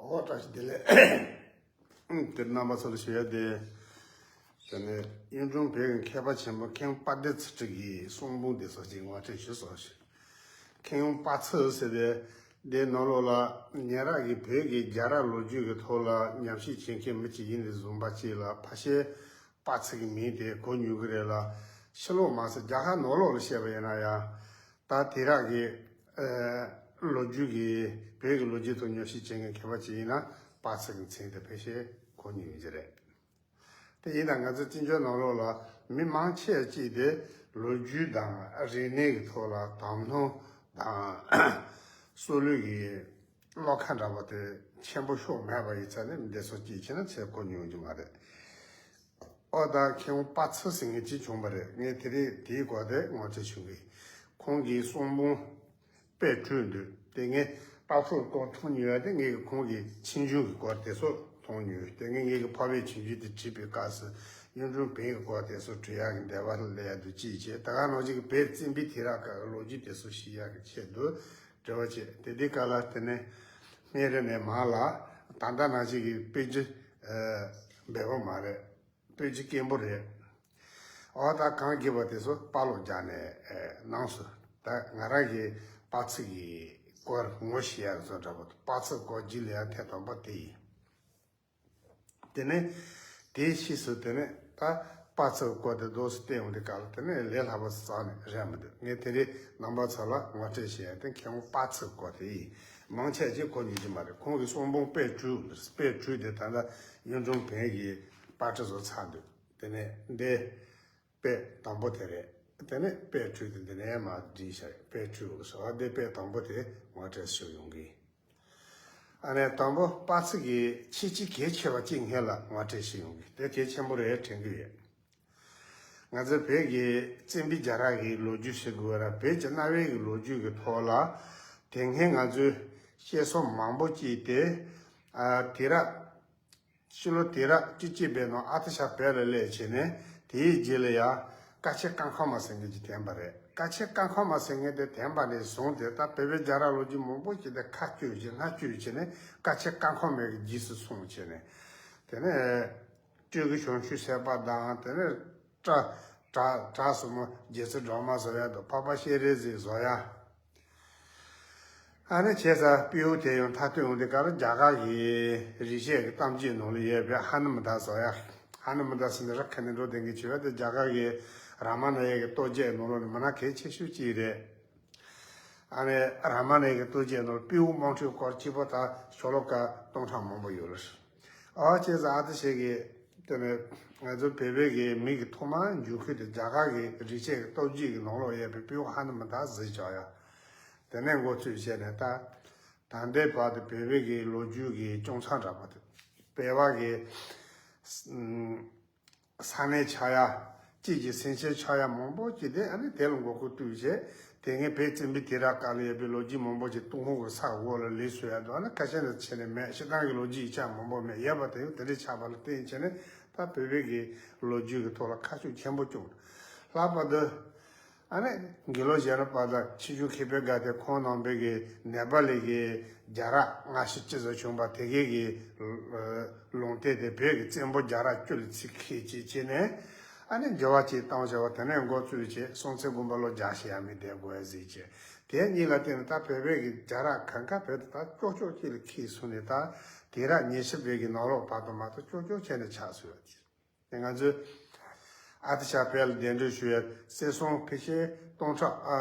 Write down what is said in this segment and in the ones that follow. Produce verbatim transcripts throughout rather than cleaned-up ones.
ཨོ་བཀྲ་ཤིས་བདེ་ལེགས། དེ་རྣམ་པ་ཚོ་ལ་ཞུ་ཡ་དེ། དེ་ནས་གཡུང་དྲུང་བོན་གྱི་མཁས་པ་ཆེན་པོ་མཁན་པ་ཏི་ཚུལ་ཁྲིམས་ཀྱི་གསུང་འབུམ་དེ་ཚོ་ཅིག་ངོ་སྤྲོད་ཞུ་སོང་ཞུ། མཁན་པ་ཚུལ་ཟེར་བའི་དེ་ནང་ལོགས་ལ་ཉེ་རབས་ཀྱི་བོད་ཀྱི་རྒྱལ་རབས་ལོ་རྒྱུས་ཀྱི་ཐོག་ལ་ཉམས་ཞིབ་བྱེད་མཁན་མི་གཅིག་ཡིན་དེ་བཟུང་པ་གཅིག་ལ་ཕ་ཤེ་པ་ཚུལ་གྱི་མིང་དེ་གོ་མྱོང་གི་རེད་ལ། ཕྱི་ལོགས་མ་ཟད་རྒྱ་གར་ནང་ལོགས་ལ་བཤད་པ་ཡིན་ན་ཡང་། ད་དེ་རག་གི་ཨ་ལོ་རྒྱུས་ཀྱི་བོད་ཀྱི་ལོ་རྒྱུས་ཐོག་ཉམས་ཞིབ་བྱེད་མཁན་མཁས་པ་ཅིག་ཡིན་ན་པ་ཚིག་གི་མཚན་དེ་ཕལ་ཆེར་གོ་མྱོང་ཡོད་ཀྱི་རེད། དེ་ཡིན་ན་ང་ཚོ་བཙན་བྱོལ་ནང་ལོགས་ལ་མི་མང་ཆེ་ཅིག་དེ་ལོ་རྒྱུས་དང་རིག་གནས་ཀྱི་ཐོག་ལ་དམ་ལྷོང་དང་སྲོལ་ལུགས་ཀྱི་བློ་ཁ་འདྲ་པོ་དེ་ཆེན་པོ་ཤོག་མེད་པ་ཡིན་ཙང་ནི་འདི་ཚོ་སྐྱེས་ཕྱིན་ན་ཚེ་གོ་མྱོང་རྒྱུ་མ་རེད། ཨོ་ད་མཁས་དབང་དཔལ་ཚེ་ཟེར་མཁན་ཅིག་བྱུང་བ་རེད། ངས་དེ་རིང་དེའི་སྐོར་དེ་ངོ་སྤྲོད་ཞུ་གི། ཁོང་གི་གསུང་འབུམ་དཔེ་བྲིས་འདུག་དེ་ངས་དཔེ་ཚོགས་སྐོར་མཐོང་མྱོང་ཡ་དེ་ངས་ཁོང་གི་ཆིངས་བྱུང་གི་སྐོར་དེ་ཚོ་མཐོང་མྱོང་། དེ་ངས་ངེད་ཀྱི་ཕ་བའི་ཆིངས་བྱུང་དེ་བྲིས་པའི་སྐབས་སུ་གཡུང་དྲུང་བོན་གྱི་སྐོར་དེ་ཚོ་བྲིས་ཡག་གི་འདོད་པ་སླེབས་ཡ་འདུག་ཅིག་བྱས། ད་ག་ནང་བཞིན་གྱི་བོད་བཙན་པོའི་དུས་རབས་སྐབས་ཀྱི་ལོ་རྒྱུས་དེ་ཚོ་ཤེས་ཡག་གི་ཆེད་དུ་དྲི་བ་བྱས། དེ་དུས་སྐབས་ལ་དེ་ནས་སྨན་རི་ནས་མར་ལ་ད་ལྟ་ནང་བཞིན་གྱི་དཔེ་ཆ་འབེལ་པོ་མ་རེད། དཔེ་ཆ་དཀོན་པོ་རེད། ཨོ་ད་གང་དགོས་པ་དེ་ཚོ་དཔར་ལོག་རྒྱག་ནས་ཨེ་གནང་སོང་། ད་ང་རང་གིས་དཔེ་ཚིག་གི་སྐོར་ངོ་ཤེས་ཡག་བཟོ་འདྲ་པོ་དཔེ་ཚིག་སྐོར་རྒྱུས་ལེན་ཡག་ཐད་དང་པོ་དེ་ཡིན། དེ་ནས་དེའི་ཕྱིས་སུ་དེ་ནས་ད་དཔེ་ཚིག་སྐོར་དེ་རྡོག་སུ་བལྟས་ཡོང་དུས་སྐབས་ལ་དེ་ནས་ལས་སླ་པོ་རྩ་ནས་རེད་མི་འདུག་ངས་དེ་རིང་རྣམ་པ་ཚོ་ལ་ངོ་སྤྲོད་བྱེད་ཡག་དེ་མཁས་དབང་དཔེ་ཚིག་སྐོར་དེ་ཡིན། མང་ཆེ་ཅིག་གོ་མྱོང་གི་མ་རེད། ཁོང་གི་གསུང་འབུམ་དཔེ་བྲིས་དཔེ་བྲིས་དེ་ད་ལྟ་གཡུང་དྲུང་བོན་གྱི་པར་སྐྲུན་བཟོ་ཚར་འདུག་དེ་ནས་འདི་དཔེ་དང་པོ་དེ་རེད། དེ་ནས་དཔེ་བྲིས་དེ་འདི་ནས་མར་བྲིས་བཞག་དཔེ་བྲིས་ཟེར་བ་འདི་དཔེ་དང་པོ་དེ་ངོ་སྤྲོད་ཞུ་ཡོང་གི། ཨ་ནས་དང་པོ་དཔེ་ཚིག་གི་ཁྱད་ཆོས་གལ་ཆེ་བ་གཅིག་སྔོན་ལ་ངོ་སྤྲོད་ཞུ་ཡོང་གི། དེ་གལ་ཆེན་པོ་རེད་དྲན་གི་ཡོད། ང་ཚོ་བོད་ཀྱི་བཙན་པོའི་རྒྱལ་རབས་ཀྱི་ལོ་རྒྱུས་ཞུ་དགོས་ར་བོད་ཀྱི་གནའ་བོའི་གི་ལོ་རྒྱུས་ཀྱི་ཐོག་ལ་དེ་སྔའི་ང་ཚོའི་བཤད་སྲོལ་མང་པོ་ཅིག་དེ་ཨ་དུས་རབས་ཕྱི་ལོ་དུས་རབས་བཅུ་གཅིག་པའི་ནང་ཨ་ཏི་ཤ་བོད་ལ་སླེབས་བྱས་ནས་དེའི་རྗེས་ལ་ཡང་ཀ་ཆེན་སྐར་ཁང་མ་ཟེར་མཁན་ཅིག་བསྟན་པ་རེད། ཀ་ཆེན་སྐར་ཁང་མ་ཟེར་མཁན་དེ་བསྟན་པ་ནས་བཟུང་སྟེ་ད་བོད་པའི་རྒྱལ་རབས་ལོ་རྒྱུས་མང་པོ་ཞིག་དེ་ཁ་བསྐྱུར་བྱས་སྣ་བསྐྱུར་བྱས་ནས་ཀ་ཆེན་སྐར་ཁང་མའི་རྗེས་སུ་སོང་བྱས་ནས་དེ་ནས་སྤྲུལ་སྐུ་བྱང་ཆུབ་སེམས་དཔའ་དང་དེ་ནས་བྲག་བྲག་བྲག་སྲུ་མོ་རྗེ་བཙུན་སྒྲོལ་མ་བཟོ་ཡ་དང་འཕགས་པ་སྤྱན་རས་གཟིགས་བཟོ་ཡ། ཨ་ནི་བྱས་ཙང་སྤྲེའུ་དེ་ཡང་མཐའ་སྟོན་འོང་དུས་སྐབས་རྒྱ་གར་གྱི་རིག་བྱེད་ཀྱི་གཏམ་རྒྱུད་ནང་ལ་ཡོད་པའི་ཧ་ནུ་མ་ཏ་བཟོ་ཡ། ཧ་ནུ་མ་ཏ་ཟེར་ནས་ར་ཁ་ནས་འགྲོ་བསྡད་མཁན་བྱས་པ་དེ་རྒྱ་གར་གྱི་རཱ་མ་ན་ཡ་གི་རྟོགས་བརྗོད་ནང་ལོགས་ནས་མི་སྣ་གལ་ཆེ་ཤོས་གཅིག་རེད། ཨ་ནི་རཱ་མ་ན་ཡ་གི་རྟོགས་བརྗོད་ནང་ལ་སྤྲེའུ་དམངས་ཁྲོད་སྐོར་གཅིག་པོ་དང་ཤོ་ལོ་ཀ་སྟོང་ཕྲག་མང་པོ་ཡོད་ལ། ཨོ་བྱས་ཙང་ཨ་ཏི་ཤ་གི་དེ་ནས་ང་ཚོ་བོད་པའི་གི་མི་གི་ཐོག་མར་འབྱུང་ཁུངས་དེ་རྒྱ་གར་གི་རིག་བྱེད་ཀྱི་སྟོབས་རྒྱས་ཀྱི་ནང་ལོགས་ཡོད་པའི་སྤྲེའུ་ཧ་ནུ་མ་ཏ་གཟིགས་ཆོག་ཡ། དེ་ནས་འགོ་ཚུགས་བྱས་ནས་ད་ད་ལྟའི་བར་དུ་བོད་པའི་གི་ལོ་རྒྱུས་ཀྱི་ཅུང་ཚང་འདྲ་པོ་དེ་སྤེལ་བ་གི་ས་གནས་ཆགས་ཡ། སྤྱི་གི་སེམས་ཤེས་ཆགས་ཡ་མང་པོ་ཅིག་དེ་ཨ་ནི་དེ་ལ་མགོ་སྐོར་བཏུས་བྱས། དེ་སྔའི་བོད་བཙན་པོའི་དུས་རབས་སྐབས་ལ་ཡོད་པའི་ལོ་རྒྱུས་མང་པོ་ཅིག་ཏུན་ཧོང་གི་ས་འོག་ལ་ལུས་སོང་ཡ་འདུག་ཨ་ནི་ཁ་ཤས་ནི་ཕྱི་ནས་མེད། སྤྱིར་བཏང་གི་ལོ་རྒྱུས་ཡིག་ཆ་མང་པོ་མེད། ཡོད་པ་དེ་ཡང་དེ་འདྲའི་ཆགས་པ་ལ་བརྟེན་བྱས་ནས་ད་བོད་པའི་གི་ལོ་རྒྱུས་ཀྱི་ཐོག་ལ་ཁ་ཕྱོགས་ཆེན་པོ་བསྐྱོན། ལྷག་པར་དུ་ཨ་ནི་དགེ་ལུགས་གཞོན་ནུ་པ་དང་ཆོས་སྐྱོང་མཁས་པའི་དགའ་སྟོན་ཁོང་རྣམ་པའི་གི་ནེ་པ་ལི་གི་རྒྱལ་རབས་སྔ་ཕྱི་ཅི་ཙམ་བྱུང་བ་དེ་གའི་གི་ལུང་བསྟན་དེ་བོད་ཀྱི་བཙན་པོ་རྒྱལ་རབས་བཅུ་ལ་ཚིག་ཁེལ་ཅིག་བྱས་ནས་ཨ་ནི་འགྱུར་བ་ཅིག་བཏང་བྱ་བ་དེ་ནས་འགོ་བཙུགས་བྱས་སྲོང་བཙན་དགོན་པ་ལོ་བརྒྱ་ཞིག་ཡང་མི་བསྡད་དགོས་ཟིག་བྱས། དེ་གཉིས་ལ་བརྟེན་ནས་ད་བོད་པའི་གི་རྒྱལ་རབས་གང་ག་བོད་དུ་ད་ཅོག་ཅོག་གཅིག་ལ་ཁེལ་སོང་ནས་ད་དུས་རབས་ཉི་ཤུ་པའི་གི་ནང་ལོགས་བར་དུ་མ་གཏོགས་ཅོག་ཅོག་བྱས་ནས་ཆགས་སོང་ཡོད། དེ་ང་ཚོས་ཨ་ཏི་ཤ་བོད་ལ་གདན་འདྲེན་ཞུ་ཡ་སྲིད་སྲུང་ཕལ་ཆེར་སྟོང་ཕྲག་ཨ་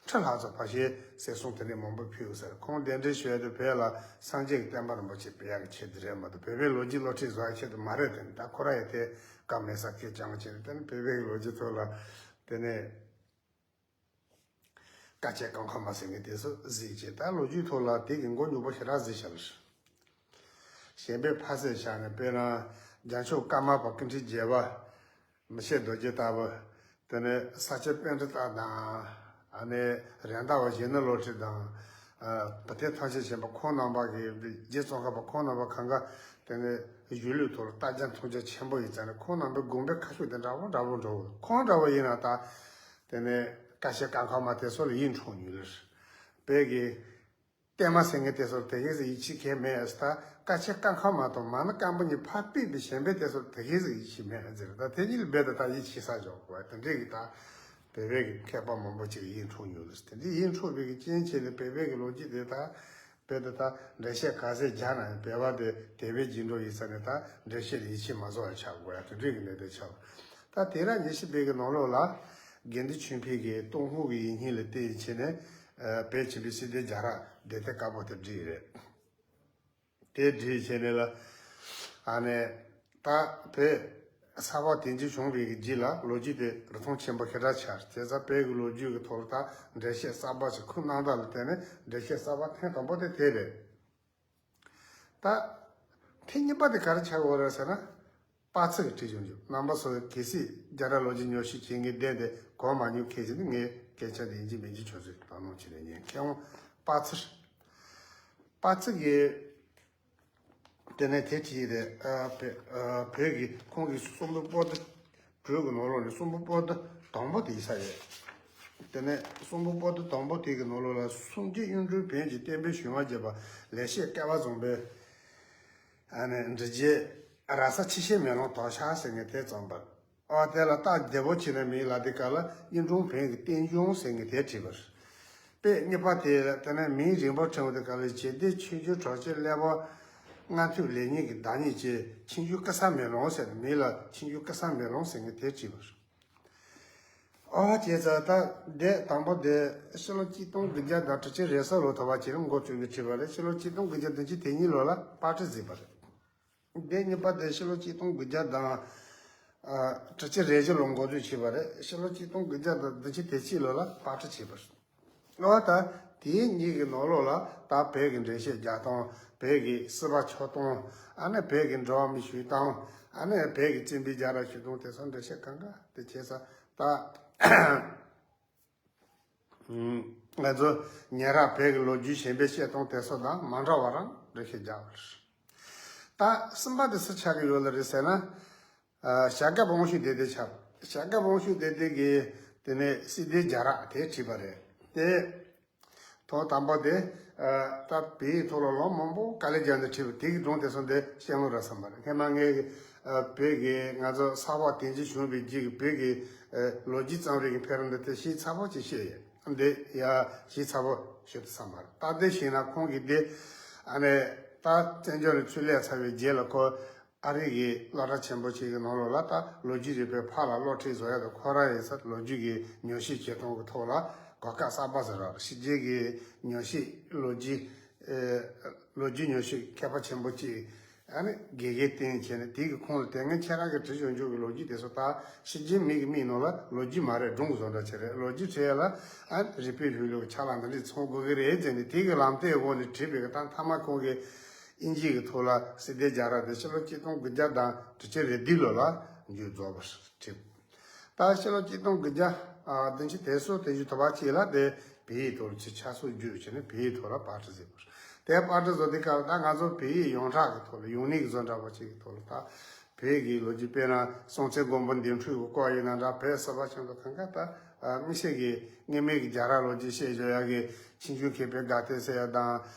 ཁྲི་ལྷག་ཙམ་ཕལ་ཆེར་སྲིད་སྲུང་དེ་འདྲའི་མང་པོ་ཕེབས་ཡོད་ཟེར། ཁོང་གདན་འདྲེན་ཞུ་ཡ་དེ་བོད་ལ་སངས་རྒྱས་ཀྱི་བསྟན་པ་རིན་པོ་ཆེ་སྤེལ་ཡག་གི་ཆེད་དུ་རེད་མ་གཏོགས་བོད་པའི་ལོ་རྒྱུས་སློབ་ཁྲིད་བཟོ་ཡ་ཆེད་དུ་མ་རེད། དེ་ད་ཁོ་རང་ཡང་དེ་བཀའ་མེད་ས་སྐད་རྐྱང་བྱས་ནས་དེ་ནི་བོད་པའི་ལོ་རྒྱུས་ཐོག་ལ་དེ་ནས། དཀའ་སྤྱད་སྐམ་ཁ་མ་ཟེར་མཁན་དེ་ཚོ་གཟིགས་བྱས། ད་ལོ་རྒྱུས་ཐོག་ལ་དེ་གི་མགོ་རྙོག་པོ་ཞེ་དྲག་གཟིགས་བཞག་ལ། གཞན་པའི་ཕ་སེ་བཞག་ནས་དཔེར་ན་རྒྱལ་མཆོག་ཀརྨ་པ་ཀུན་ཁྲིག་བརྒྱད་པ་མི་ཕྱེད་རྡོ་རྗེ་ལྟ་བུ། དེ་ནས་ས་སྐྱ་པཎྜི་ཏ་དང་ཨ་ནི་རེད་མདའ་བ་གཞོན་ནུ་བློ་གྲོས་དང་། བུ་སྟོན་ཐམས་ཅད་མཁྱེན་པ་ཁོང་རྣམ་པ་གི་རྗེ་ཙོང་ཁ་པ་ཁོང་རྣམ་པ་གང་ག་དེ་ནས་གཞུང་ལུགས་ཐོག་ལ་ལྟ་རྒྱ་མཐོང་རྒྱ་ཆེན་པོ་ཡིན་ཙང་ནས་ཁོང་རྣམ་པའི་དགོངས་པའི་ཁ་ཕྱོགས་དེ་འདྲ་བོ་འདྲ་བོ་འགྲོ། ཁོང་འདྲ་བོ་ཡིན་ན་ད། དེ་ནས་ཀ་ཤ་ཀ་ཁ་མ་དེ་ཚོ་ལ་ཡིད་འཕྲོག་མྱོང་ལེར། བོད་ཀྱི་ ཀྱེ་མ་ཟེར་མཁན་དེ་ཚོར་དེ་གས་སུ་ཡིད་ཆེས་མཁན་མེད་ཨ། ད་སྐད་ཆ་སྐད་ཁ་མ་གཏོགས་མ་ན་སྐད་འབོད་གཉིས་ཕར་ཕུད་པའི་གཞན་པའི་དེ་ཚོར་དེ་གས་སུ་ཡིད་ཆེས་མེད་ཨ་ཟེར། ད་དེ་གཉིས་ལ་རྦད་དེ་ད་ཡིད་ཆེས་ས་འཇོག་དགོས་དེ་འདྲས་ཀྱི་ད་བོད་པའི་གི་མཁས་པ་མང་པོ་ཅིག་ཡིད་འཕྲོག་མྱོང་ལ། དེ་འདྲས་ཡིད་འཕྲོག་པའི་གི་རྐྱེན་བྱས་ནས་བོད་པའི་གི་ལོ་རྒྱུས་དེ་ད་རྦད་དེ་ད་འགྲེལ་བཤད་ག་ཚད་རྒྱག་ན་ཡང་བོད་པ་དེ་དེ་བས་རྒྱུན་འགྲོ་ཡིན་ས་ནས་ད་འགྲེལ་བཤད་ལ་ཡིད་ཆེས་མ་བཟོ་བ་ཆགས་དགོས་ཡ་དེ་འདྲས་ཀྱི་གནད་དོན་ཆགས། ད་དེ་རབས་ཉི་ཤུ་པའི་གི་ནང་ལོགས་ལ་དགེ་འདུན་ཆོས་འཕེལ་གྱིས་ཏུན་ཧོང་གི་ཡིག་རྙིང་ལ་བརྟེན་བྱས་ནས་ཨ་བོད་ཆེན་པོའི་སྲིད་དོན་རྒྱལ་རབས་དེབ་ཐེར་དཀར་པོ་དེ་བྲིས་རེད། དེ་བྲིས་བྱས་ནས་ལ་ཨ་ནས་ད་བོད་ས་ཕག་དིང་རི་བྱུང་བའི་གི་རྗེས་ལ་ལོ་རྒྱུས་དེ་རིན་ཐང་ཆེན་པོ་ཞེ་དྲག་ཆགས། བྱས་ཙང་བོད་ཀྱི་ལོ་རྒྱུས་ཀྱི་ཐོག་ལ་ད་འགྲེལ་བཤད་གསར་པ་ཞིག་ཁུངས་རྣམ་དག་ལ་བརྟེན་ནས་འགྲེལ་བཤད་གསར་པ་ཐེངས་དང་པོ་དེ་དེ་རེད། ད་ཐེངས་གཉིས་པ་དེ་ག་རེ་ཆགས་ཡོད་རེད་ཟེར་ན། དཔག་ཚད་ཀྱི་ཁྲིད་བྱུང་རྒྱུ་རྣམ་པ་ཚོ་གལ་སྲིད་རྒྱལ་རབས་ལོ་རྒྱུས་ཉམས་ཞིབ་བྱེད་མཁན་བསྡད་དེ་གོ་མ་མྱོང་མཁན་ཞིག་ནི་ངས་སྐད་ཆ་འདི་ཡིན་གཅིག་མིན་གཅིག་ཁྱོད་ཚོས་དོ་སྣང་བྱས་ནས་ཉན། མཁས་དབང་དཔག་ཚད། དཔག་ཚད་ཀྱི་དེ་ནས་དེ་བྲིས་རེད། ཨ་བོད་ཨ་བོད་ཀྱི་ཁོང་གི་གསུང་འབུམ་པོ་ཏི་དྲུག་གི་ནང་ལོགས་ནས་གསུང་འབུམ་པོ་ཏི་དང་པོ་དེ་ཡིན་ས་རེད། དེ་ནས་གསུང་འབུམ་པོ་ཏི་དང་པོ་དེ་གི་ནང་ལོགས་ལ་སུམ་བརྒྱ་གཡུང་དྲུང་བོན་གྱི་བསྟན་པའི་ཞུ་བ་བརྒྱད་པ་ལེགས་བཤད་སྐལ་བ་བཟང་པོའི་ཨ་ནི་འབྲི་རྒྱུ་ར་ས་ཕྱི་བཤད་མེ་ལོང་དོག་ཤ་ཟེར་མཁན་དེ་བརྩམས་པ། ཨ་དེ་ལ་རྟགས་བདེ་པོ་བྱས་ན་མིང་ལ་དེ་ག་ལ་གཡུང་དྲུང་བོན་གྱི་བསྟན་འབྱུང་ཟེར་མཁན་དེ་བྲིས་པ་རེད། དཔེ་གཉིས་པ་དེ་ལ་དེ་ནས་མིང་རིང་པོ་ཕྲེང་བ་དེ་ག་ལ་རྗེ་འདི་ཆོས་འབྱུང་གྲགས་ཆེན་ཀླད་པ་སྔ་ཐོས་ལེགས་ཉེས་ཀྱི་བདག་ཉིད་ཀྱི་ཆོས་འབྱུང་ཀི་ས་མེ་ལོང་ཟེར་ནས་མིང་ལ་ཆོས་འབྱུང་ཀི་ས་མེ་ལོང་ཟེར་མཁན་དེ་བྲིས་པ་རེད། ཨོ་བྱས་ཙང་ད་དེ་དང་པོ་དེ་ཕྱི་ལོ་གཅིག་སྟོང་དགུ་བརྒྱ་དང་དྲུག་ཅུ་རེ་གསུམ་ལོ་ཐོབ་པ་བྱས་ནས་འགོ་བཙུགས་ནས་བྲིས་པ་རེད། ཕྱི་ལོ་གཅིག་སྟོང་དགུ་བརྒྱ་བདུན་ཅུ་དོན་གཉིས་ལོ་ལ་པར་སྐྲུན་མཛད་པ་རེད། དེ་གཉིས་པ་དེ་ཕྱི་ལོ་གཅིག་སྟོང་དགུ་བརྒྱ་དང་ཨ་དྲུག་ཅུ་རེ་བཞི་ལོ་འགོ་འཛུགས་བྱས་པ་རེད། ཕྱི་ལོ་གཅིག་སྟོང་དགུ་བརྒྱ་དང་བདུན་ཅུ་དོན་གཅིག་ལོ་ལ་པར་སྐྲུན་བྱས་པ་རེད། ཨོ་ད་དེའི་གཉིས་ཀྱི་ནང་ལོགས་ལ་ད་བོད་ཀྱི་འགྲེལ་བཤད་རྒྱག་སྟངས། བོད་ཀྱི་སྲིད་པ་ཕྱོགས་སྟངས། ཨ་ནི་བོད་ཀྱི་འགྲོ་བ་མིའི་ཞུ་སྟངས། ཨ་ནི་བོད་ཀྱི་བཙན་པོའི་རྒྱལ་རབས་ཞུ་སྟངས་དེ་ཚོ་འགྲེལ་བཤད་གང་ག་དེ་བྱས་ཙང་ད་ང་ཚོ་ཉེ་རབས་བོད་ཀྱི་ལོ་རྒྱུས་གཞན་པའི་བཤད་སྟངས་དེ་ཚོ་དང་མ་འདྲ་བ་རང་འགྲེལ་བཤད་རྒྱག་པ་རེད། ད་གསུམ་པ་དེ་སུ་ཆགས་ཀྱི་ཡོད་ལ་རེད་ཟེར་ན། ཨ་བྱ་དགའ་དབང་ཕྱུག་སྡེ་བདུན་ཆགས། བྱ་དགའ་དབང་ཕྱུག་སྡེ་བདུན་གྱིས་དེ་ནས་སྲིད་དོན་རྒྱལ་རབས་དེ་བྲིས་པ་རེད། དེ་ཐོག་དང་པོ་དེ་ཨ་ད་བོད་ཡིག་ཐོག་ལ་ལོ་མང་པོ་དཀའ་ལས་བརྒྱབ་ནས་བྲིས་པ་དེ་གི་སྒྲུང་དེ་ཚོ་འདི་བཤད་ལུགས་རག་ས་མ་རེད། སྔན་མ་ངས་ཨ་བོད་ཀྱི་ང་ཚོ་ས་ཕག་དིང་རི་བྱུང་བའི་རྗེས་ཀྱི་བོད་ཀྱི་ཨ་ལོ་རྒྱུས་རྩོམ་རིག་གི་འཕེལ་རིམ་འདི་དེ་ཞིབ་ཚགས་པོ་ཅིག་བཤད་ཡོད། འདི་ཡ་ཞིབ་ཚགས་པོ་ཞུ་ཐུབ་ས་མ་རེད། ད་འདི་ཤེས་ན་ཁོང་གིས་འདི་ཨ་ནི་ད་བཙན་བྱོལ་ནས་ཚུར་སླེབས་ཚར་བའི་རྗེས་ལ་ཁོ་ཨ་རི་གི་སློབ་གྲྭ་ཆེན་པོ་ཞིག་གི་ནང་ལོགས་ལ་ད་ལོ་རྒྱུས་རིག་པའི་ཕར་ལ་སློབ་ཁྲིད་བཟོ་ཡ་དང་ཁོ་རང་ཡིན་ས་ལོ་རྒྱུས་ཀྱི་ཉམས་ཞིབ་བྱེད་སྟངས་ཀྱི་ཐོག་ལ་གོ་སྐབས་གསར་པ་ཟེར་ར་ཕྱི་རྒྱལ་གྱི་ཉམས་ཞིབ་ལོ་རྒྱུས་ཨེ་ལོ་རྒྱུས་ཉམས་ཞིབ་མཁས་པ་ཆེན་པོ་ཅིག་ཨ་ནི་དགེ་རྒན་བསྟེན་བྱས་ནས་དེ་གི་ཁོང་ལ་དེ་སྔ་ཁྱེད་རང་གི་བྲིས་ཡོང་རྒྱུ་གི་ལོ་རྒྱུས་དེ་ཚོ་ད་ཕྱི་རྒྱལ་མི་གི་མིག་ནང་ལ་ལོ་རྒྱུས་མ་རེད། སྒྲུང་བཟོ་འདྲ་ཆེ་རེད། ལོ་རྒྱུས་བྲིས་ཡ་ལ་ཨ་རིག་པའི་ལྷུག་ལྷུག་ཆ་ལག་འདི་འདྲས་ཚང་དགོས་གི་རེད་ཟེར་ནས་དེ་གི་ལམ་སྟོན་འོག་ནས་བྲིས་པའི་གི་ད་མཐའ་མ་ཁོང་གི་དབྱིན་ཇི་གི་ཐོག་ལ་སྲིད་དོན་རྒྱལ་རབས་དེ་ཕྱི་ལོ་གཅིག་སྟོང་དགུ་བརྒྱ་དང་དྲུག་ཅུ་རེ་བདུན་ལོ་ལ་མཇུག་རྫོགས་པར་བྲིས། ད་ཕྱི་ལོ་གཅིག་སྟོང་དགུ་བརྒྱ་ཨ་བདུན་ཅུ་དོན་གསུམ་དོན་བཞི་ཐོབ་པ་ཅིག་ལ་དེ་བོད་ཡིག་ཐོག་ལ་ཆ་ཚང་བསྒྱུར་བྱས་ནས་བོད་ཡིག་ཐོག་ལ་པར་སྐྲུན་མཛད་པ་རེད། དེ་པར་སྐྲུན་བཟོ་དུས་སྐབས་ལ་ད་ང་ཚོ་བོད་ཡིག་ཡོངས་གྲགས་ཀྱི་ཐོག་ལ་ཡུན་རིང་བཟོ་འདྲ་པོ་ཅིག་གི་ཐོག་ལ་ད་བོད་ཀྱི་ལོ་རྒྱུས་དཔེར་ན་སྲོང་བཙན་སྒམ་པོ་འདན་ཁྲི་གི་སྐོར་ཡིན་ན་འདྲ་བོད་སྲིད་པ་ཆེན་པོ་གང་ག་ད་དམིགས་བསལ་གྱི་སྔོན་མའི་གི་རྒྱལ་རབས་ལོ་རྒྱུས་བཤད་བཞག་ཡ་གི་ཆོས་འབྱུང་མཁས་པའི་དགའ་སྟོན་ཟེར་ཡ་དང་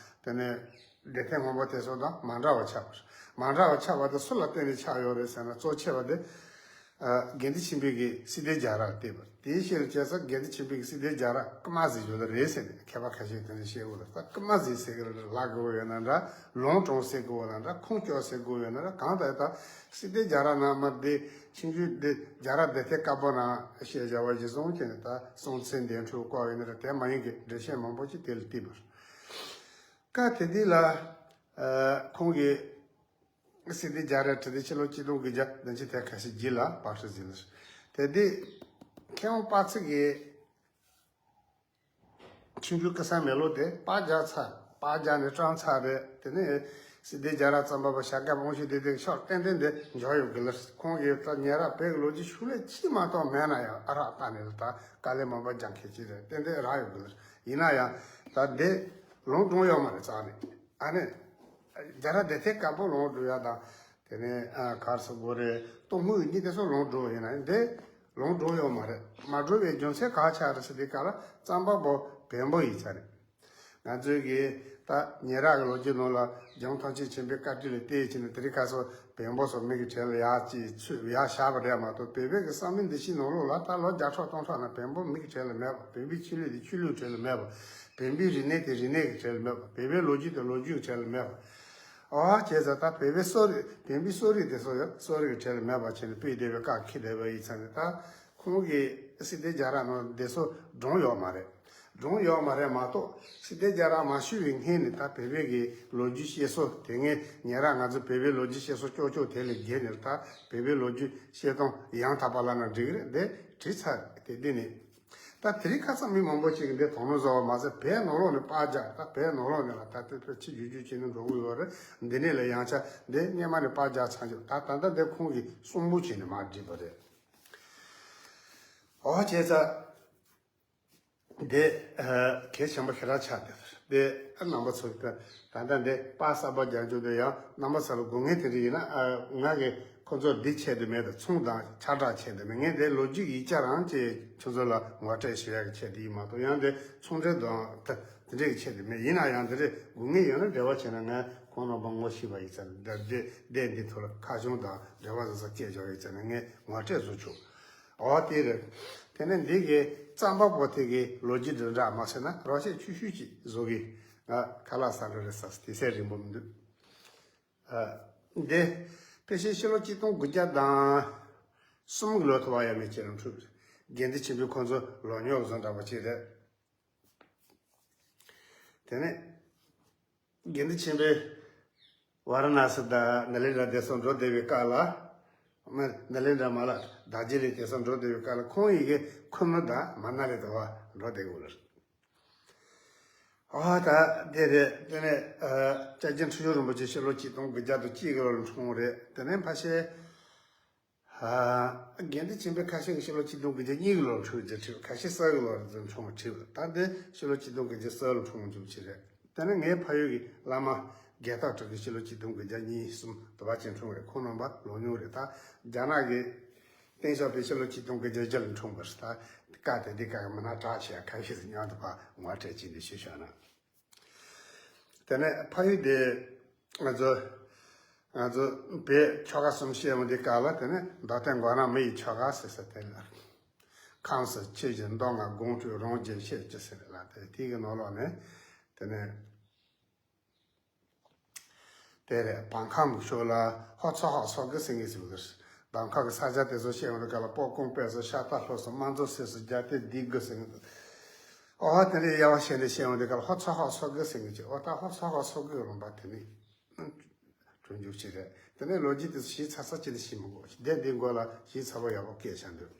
དེ་ནས་སྡེ་ཚན་སྔོན་པོ་དེ་ཚོ་དང་མ་འདྲ་བ་ཆགས་པ་རེད། མ་འདྲ་བ་ཆགས་པ་དེ་སུ་ལ་བརྟེན་ནས་ཆགས་ཡོད་རེད་ཟེར་ན་གཙོ་ཆེ་བ་དེ་ཨ་དགེ་འདུན་ཆོས་འཕེལ་གྱི་སྲིད་དོན་རྒྱལ་རབས་བལྟས་པ་རེད། དེའི་ཕྱིར་བྱས་ཙང་དགེ་འདུན་ཆོས་འཕེལ་གྱི་སྲིད་དོན་རྒྱལ་རབས་རྐུ་མ་ཟིག་ཡོད་རེད་ཟེར་ནས་མཁས་པ་ཁ་ཤས་དེ་འདྲ་བཤད་ཡོད་རེད། ད་རྐུ་མ་ཟིག་ཟེར་གི་རེད། ལག་གི་འོག་ཡོད་ན་འདྲ་ལོང་གྲོང་ཟེར་གི་འོག་ན་འདྲ་ཁུངས་སྐྱོར་ཟེར་གི་འོག་ཡོད་ན་འདྲ་གང་ལྟར་ད་སྲིད་དོན་རྒྱལ་རབས་ནང་མ་བསྡད་ཆོས་འབྱུང་འདི་རྒྱལ་རབས་སྡེ་ཚན་དཀར་པོ་ནང་བཤད་བཞག་པ་གཞིར་བཟུང་བྱས་ནས་ད་སྲོང་བཙན་འདན་ཁྲི་སྐོར་ཡོད་ན་འདྲ་དེ་མ་ཡིན་གྱི་འགྲེལ་བཤད་མང་པོ་ཅིག་དེ་ལ་བསྟན་པ་རེད། སྐབས་དེ་དུས་ལ་ཨ་ཁོང་གིས་སྲིད་དོན་རྒྱལ་རབས་བྲིས་ཏེ་ཕྱི་ལོ་གཅིག་སྟོང་དགུ་བརྒྱ་བདུན་ཅུ་དོན་ཁ་ཤས་རྗེས་ལ་པར་སྐྲུན་ཟིན་ལ། དེ་དུས་མཁས་དབང་དཔག་ཚད་ཀྱིས་ཆོས་འབྱུང་ཀི་ས་མེ་ལོང་དེ་པར་རྒྱག་ཚར། པར་རྒྱག་ནས་བཀྲམ་ཚར་རེད། དེ་ནས་སྲིད་དོན་རྒྱལ་རབས་རྩོམ་པ་པོ་བྱ་དགའ་དབང་ཕྱུག་དེ་དེ་ཤོག་ཏན་ཏན་དེ་འཇོག་ཡོད་གི་ལ། ཁོང་གིས་ད་ཉེ་རབས་བོད་ཀྱི་ལོ་རྒྱུས་ཤུགས་ལས་ཅི་མ་གཏོགས་མེད་ན་ཡང་ཨ་རག་བཏང་ནས་ད་དཀའ་ལས་མང་པོ་རྒྱག་མཁན་ཅིག་རེད། ཏན་ཏན་རག་ཡོད་གི་ལ། ཡིན་ན་ཡང་ད་འདི་ལོང་གྲུང་ཡོད་མ་རེད་རྩ་ནས། ཨ་ནི་རྒྱལ་རབས་སྡེ་ཚན་དཀར་པོ་ལོང་གྲུང་ཡ་དང་དེ་ནས་ཨ་གར་སོ་གོ་རེ་གཏོང་དངུལ་གཉིས་དེ་ཚོ་ལོང་གྲུང་ཡིན་ན་འདི་ལོང་གྲུང་ཡོད་མ་རེད། མ་གྲུང་བའི་རྒྱུ་མཚན་ག་ཆགས་རེད་ཟེར་དུས་སྐབས་ལ་རྩོམ་པ་པོ་བོན་པོ་ཡིན་ས་རེད། ང་ཚོའི་གི་ད་ཉེ་རབས་ཀྱི་ལོ་རྒྱུས་ནང་ལ་རྒྱལ་བ་ཐམས་ཅད་མཁྱེན་པའི་བཀའ་དྲིན་ལ་བརྟེན་བྱས་ནས་དེ་རིང་ཁ་སང་བོན་པོ་སོགས་མི་གི་གྲལ་ལ་ཡར་ཅིག་ཚུད་ཡར་བཞག་པ་རེད་མ་གཏོགས། བོད་པའི་གི་བསམ་བློའི་འདུ་ཤེས་ནང་ལོགས་ལ་ད་ལོ་བརྒྱ་ཕྲག་སྟོང་ཕྲག་ནང་བོན་པོ་མི་གི་གྲལ་ལ་མེད་པ། བོན་པོའི་ཆོས་ལུགས་དེ་ཆོས་ལུགས་གྲལ་ལ་མེད་པ། བོན་པོའི་རིག་གནས་དེ་རིག་གནས་ཀྱི་གྲལ་ལ་མེད་པ། བོད་པའི་ལོ་རྒྱུས་དེ་ལོ་རྒྱུས་ཀྱི་གྲལ་ལ་མེད་པ། ཨོ་བྱས་ཙང་ད་བོད་པའི་གསོ་རིག་བོན་པོའི་གསོ་རིག་དེ་ཚོ་ཡང་གསོ་རིག་གི་གྲལ་ལ་མེད་པ་བྱས་ནས་སྤེལ་བསྡད་པའི་བཀའ་འཁྱེར་བསྡད་པ་ཡིན་ཙང་ནས། ད་ཁོང་གིས་སྲིད་དོན་རྒྱལ་རབས་ནང་དེ་ཚོ་བགྲངས་ཡོད་མ་རེད། བགྲངས་ཡོད་མ་རེད་མ་གཏོགས། སྲིད་དོན་རྒྱལ་རབས་མ་ཞུས་པའི་སྔོན་ནས་ད་བོད་པའི་གི་ལོ་རྒྱུས་བཤད་སྲོལ་དེ་སྔའི་ཉེ་རབས་ང་ཚོ་བོད་པའི་ལོ་རྒྱུས་བཤད་སྲོལ་ཅོག་ཅོག་དེ་ལས་བརྒལ་ནས། ད་བོད་པའི་ལོ་རྒྱུས་བཤད་སྟངས་ཡང་དག་པ་ལབ་ན་འགྲིག་གི་རེད། འདི་བྲིས་ཚར་དེ་འདི་ནས། ད་དེ་རིང་ཁ་སང་མི་མང་པོ་ཞིག་གིས་འདི་དོ་སྣང་བཟོ་བ་མ་ཟད། བོད་ནང་ལོགས་ནས་པར་རྒྱག་ད་བོད་ནང་ལོགས་ནས་ལ་ད་ལྟ་ཕྱི་རྒྱུད་རྒྱུད་བྱས་ནས་འགྲོ་གི་ཡོད་རེད། འདི་ནས་ལ་ཡང་ཆ་འདི་སྔོན་མ་ནས་པར་རྒྱག་ཚར་འཇོག་ད་ད་ལྟ་འདི་ཁོང་གིས་གསུང་འབུལ་བྱས་ནས་མར་བྲིས་པ་རེད། ཨོ་བྱས་ཙང་། འདི་གལ་ཆེན་པོ་ཞེ་དྲག་ཆགས་ཏེ། འདི་རྣམ་པ་ཚོ་ད་ད་ལྟ་འདི་པར་གསར་པ་རྒྱག་རྒྱུ་དེ་ཡང་རྣམ་པ་ཚོ་ལ་དགོས་ངེས་དེ་འདྲ་ཡིན་ན། ཨ། ང་གི་ཁོ་ཚོར་འདི་ཆད་དུ་མེད་དང་མཚུངས་དང་ཆ་འདྲ་ཆད་དུ་མེད། ངས་འདི་ལོ་རྒྱུས་ཡིག་ཆ་རང་ཅིག་ཁྱོད་ཚོ་ལ་ངོ་སྤྲོད་ཞུ་ཡག་གི་ཆེད་དུ་ཡིན་མ་གཏོགས། ཡང་འདི་མཚུངས་འབྲེལ་དང་དེ་འདྲའི་གི་ཆེད་དུ་མེད། ཡིན་ན་ཡང་འདི་འདྲའི་དགོས་ངེས་ཡོད་ན་འབྲེལ་བ་བྱས་ན། ང་ཁོང་རྣམ་པ་ངོ་ཤེས་པ་ཡིན་ཙང་འདི་འདི་འདི་འདི་ཐོག་ལ་ཁ་བྱང་དང་འབྲེལ་བ་བཟོ་ས་སྐད་བྱ་བ་ཡིན་ཙང་ནས་ངས་ངོ་སྤྲོད་བཟོ་ཆོག་ཨོ་དེ་རེད། དེ་ནས་འདི་གི་རྩམ་པ་པོ་དེ་གི་ལོ་རྒྱུས་འདི་འདྲ་མ་ཟེར་ན་རོ་ཤས་ཆུ་ཤུ་ཅིག་བཟོ་གི། ང་ཁ་ལག་ཟ་འགྲོ་རེད་ཟེར་དུས་ཚོད་རིང་པོ་མི་འདུག་ཨ། འདི་ཕལ་ཆེར་ཕྱི་ལོ་ཆིག་སྟོང་དགུ་བརྒྱ་དང་གསུམ་གི་ལོ་ཐོ་བ་ཡ་མེད་ཅེས་རང་འཁྲུག་དགེ་འདུན་ཆེན་པོའི་ཁོང་ཚོ་ལོ་ཉོག་བཟོ་འདྲ་པོ་ཅིག་རེད། དེ་ནས། དགེ་འདུན་ཆེན་པོས་ཝཱ་ར་ཎཱ་སི་དང་ནཱ་ལེནྡྲ་དེ་ཚོ་འགྲོ་བསྡད་པའི་སྐབས་ལ། མ། ནཱ་ལེནྡྲ་མ་ལ་དར་ཇི་ལིང་དེ་ཚོ་འགྲོ་བསྡད་པའི་སྐབས་ལ། ཁོང་ཡི་གེ་ཁུ་ནུ་དང་མ་ན་ལི་དུ་བ་འགྲོ་བསྡད་དགོས་ལ། ཨ་ད་དེ་རེད། དེ་ནས་ཨ་སྐྱབས་རྗེ་ཁྲི་བྱང་རིན་པོ་ཆེ་ཕྱི་ལོ་ཆིག་སྟོང་དགུ་བརྒྱ་དང་གཅིག་གི་ལོ་ལ་འཁྲུངས་རེད། དེ་ནས་ཕལ་ཆེར། ཨ། དགེ་འདུན་ཆེན་པོའི་ཁ་ཤས་ཀྱིས་ཕྱི་ལོ་ཆིག་སྟོང་དགུ་བརྒྱ་གཉིས་ཀྱི་ལོར་འཁྲུངས་རྒྱུ་བྲིས། ཁ་ཤས་གསར་གྱི་ལོར་འཁྲུངས་བྲིས། ད་འདི་ཕྱི་ལོ་ཆིག་སྟོང་དགུ་བརྒྱ་གསུམ་ལོར་འཁྲུངས་རྒྱུ་ཅིག་རེད། དེ་ནས་ངའི་ཕ་ཡུལ་གྱི་བླ་མ་རྒྱལ་ཐབས་གྲགས་ཀྱིས་ཕྱི་ལོ་ཆིག་སྟོང་དགུ་བརྒྱ་གཉིས་གསུམ་དུ་བ་ཅན་འཁྲུངས་རེད། ཁོང་རྣམ་པ་ལོ་ཉུང་རེད། ད་རྒྱ་ནག་གི་ཏེང་ཞའོ་ཕིང་ཕྱི་ལོ་ཆིག་སྟོང་དགུ་བརྒྱ་བཞི་ལ་འཁྲུངས་པ་རེད། ད་བཀའ་དེ་འདི་བཀའ་གི་མི་སྣ་གྲགས་ཆེ་ཁ་ཤས་སུ་མཉམ་དུ་ཕར་ངོ་སྤྲད་ཅིག་འདི་ཞུས་བཞག་ན། དེ་ནས་ཕ་ཡུལ་དེ་ང་ཚོ་ང་ཚོ་བོད་ཆོལ་ཁ་གསུམ་བཤད་འོང་དུས་སྐབས་ལ། དེ་ནས་མདོ་སྟོད་མགོ་ནག་མི་ཡི་ཆོལ་ཁ་ཟེར་ས་དེ་ལ། ཁམས་སུ་ཆོས་ཀྱི་མདོ་སྔགས་སྒོམ་སྤྱོད་རང་རྒྱུད་བཤད་ཀྱི་ཟེར་ལ། དེ་དེ་གི་ནང་ལོགས་ནས་དེ་ནས་དེ་རེད། བར་ཁམས་ཕྱོགས་ལ་ཧོར་ཚོ་ཧོར་སོག་གི་ཟེར་མཁན་ཟིག་ཡོད། བར་ཁམས་ཀྱི་ས་ཆ་དེ་ཚོ་བཤད་འོང་དུས་སྐབས་ལ། སྤོ་སྐོང་དཔལ་བཟང་ཤ་སྟག་ལྷོ་སོག་དམར་མཛོ་སེ་སོག་རྒྱ་སྟོད་སྡེ་དགུ་ཟེར་མཁན་ཟིག་ཨོ་དེ་ནས་དབྱེ་བ་ཕྱེ་ནས་བཤད་འོང་དུས་སྐབས་ལ། ཧོར་ཚོ་ཧོར་སོག་གི་ཟེར་མཁན་ཅིག་ཨོ་ད་ཧོར་ཚོ་ཧོར་སོག་གི་ལུང་པ་དེ་ནས་གྲོལ་འཇུག་ཅིག་རེད། དེ་ནས་ལོ་རྒྱུས་དེ་ཚོ་ཞིབ་ཚགས་ཚགས་ཅིག་ནས་ཤེས་མི་དགོས། དེ་འདི་མགོ་ལ་ཞིབ་ཚགས་པོ་ཡག་པོ་བཀལ་བཞག་འདུག་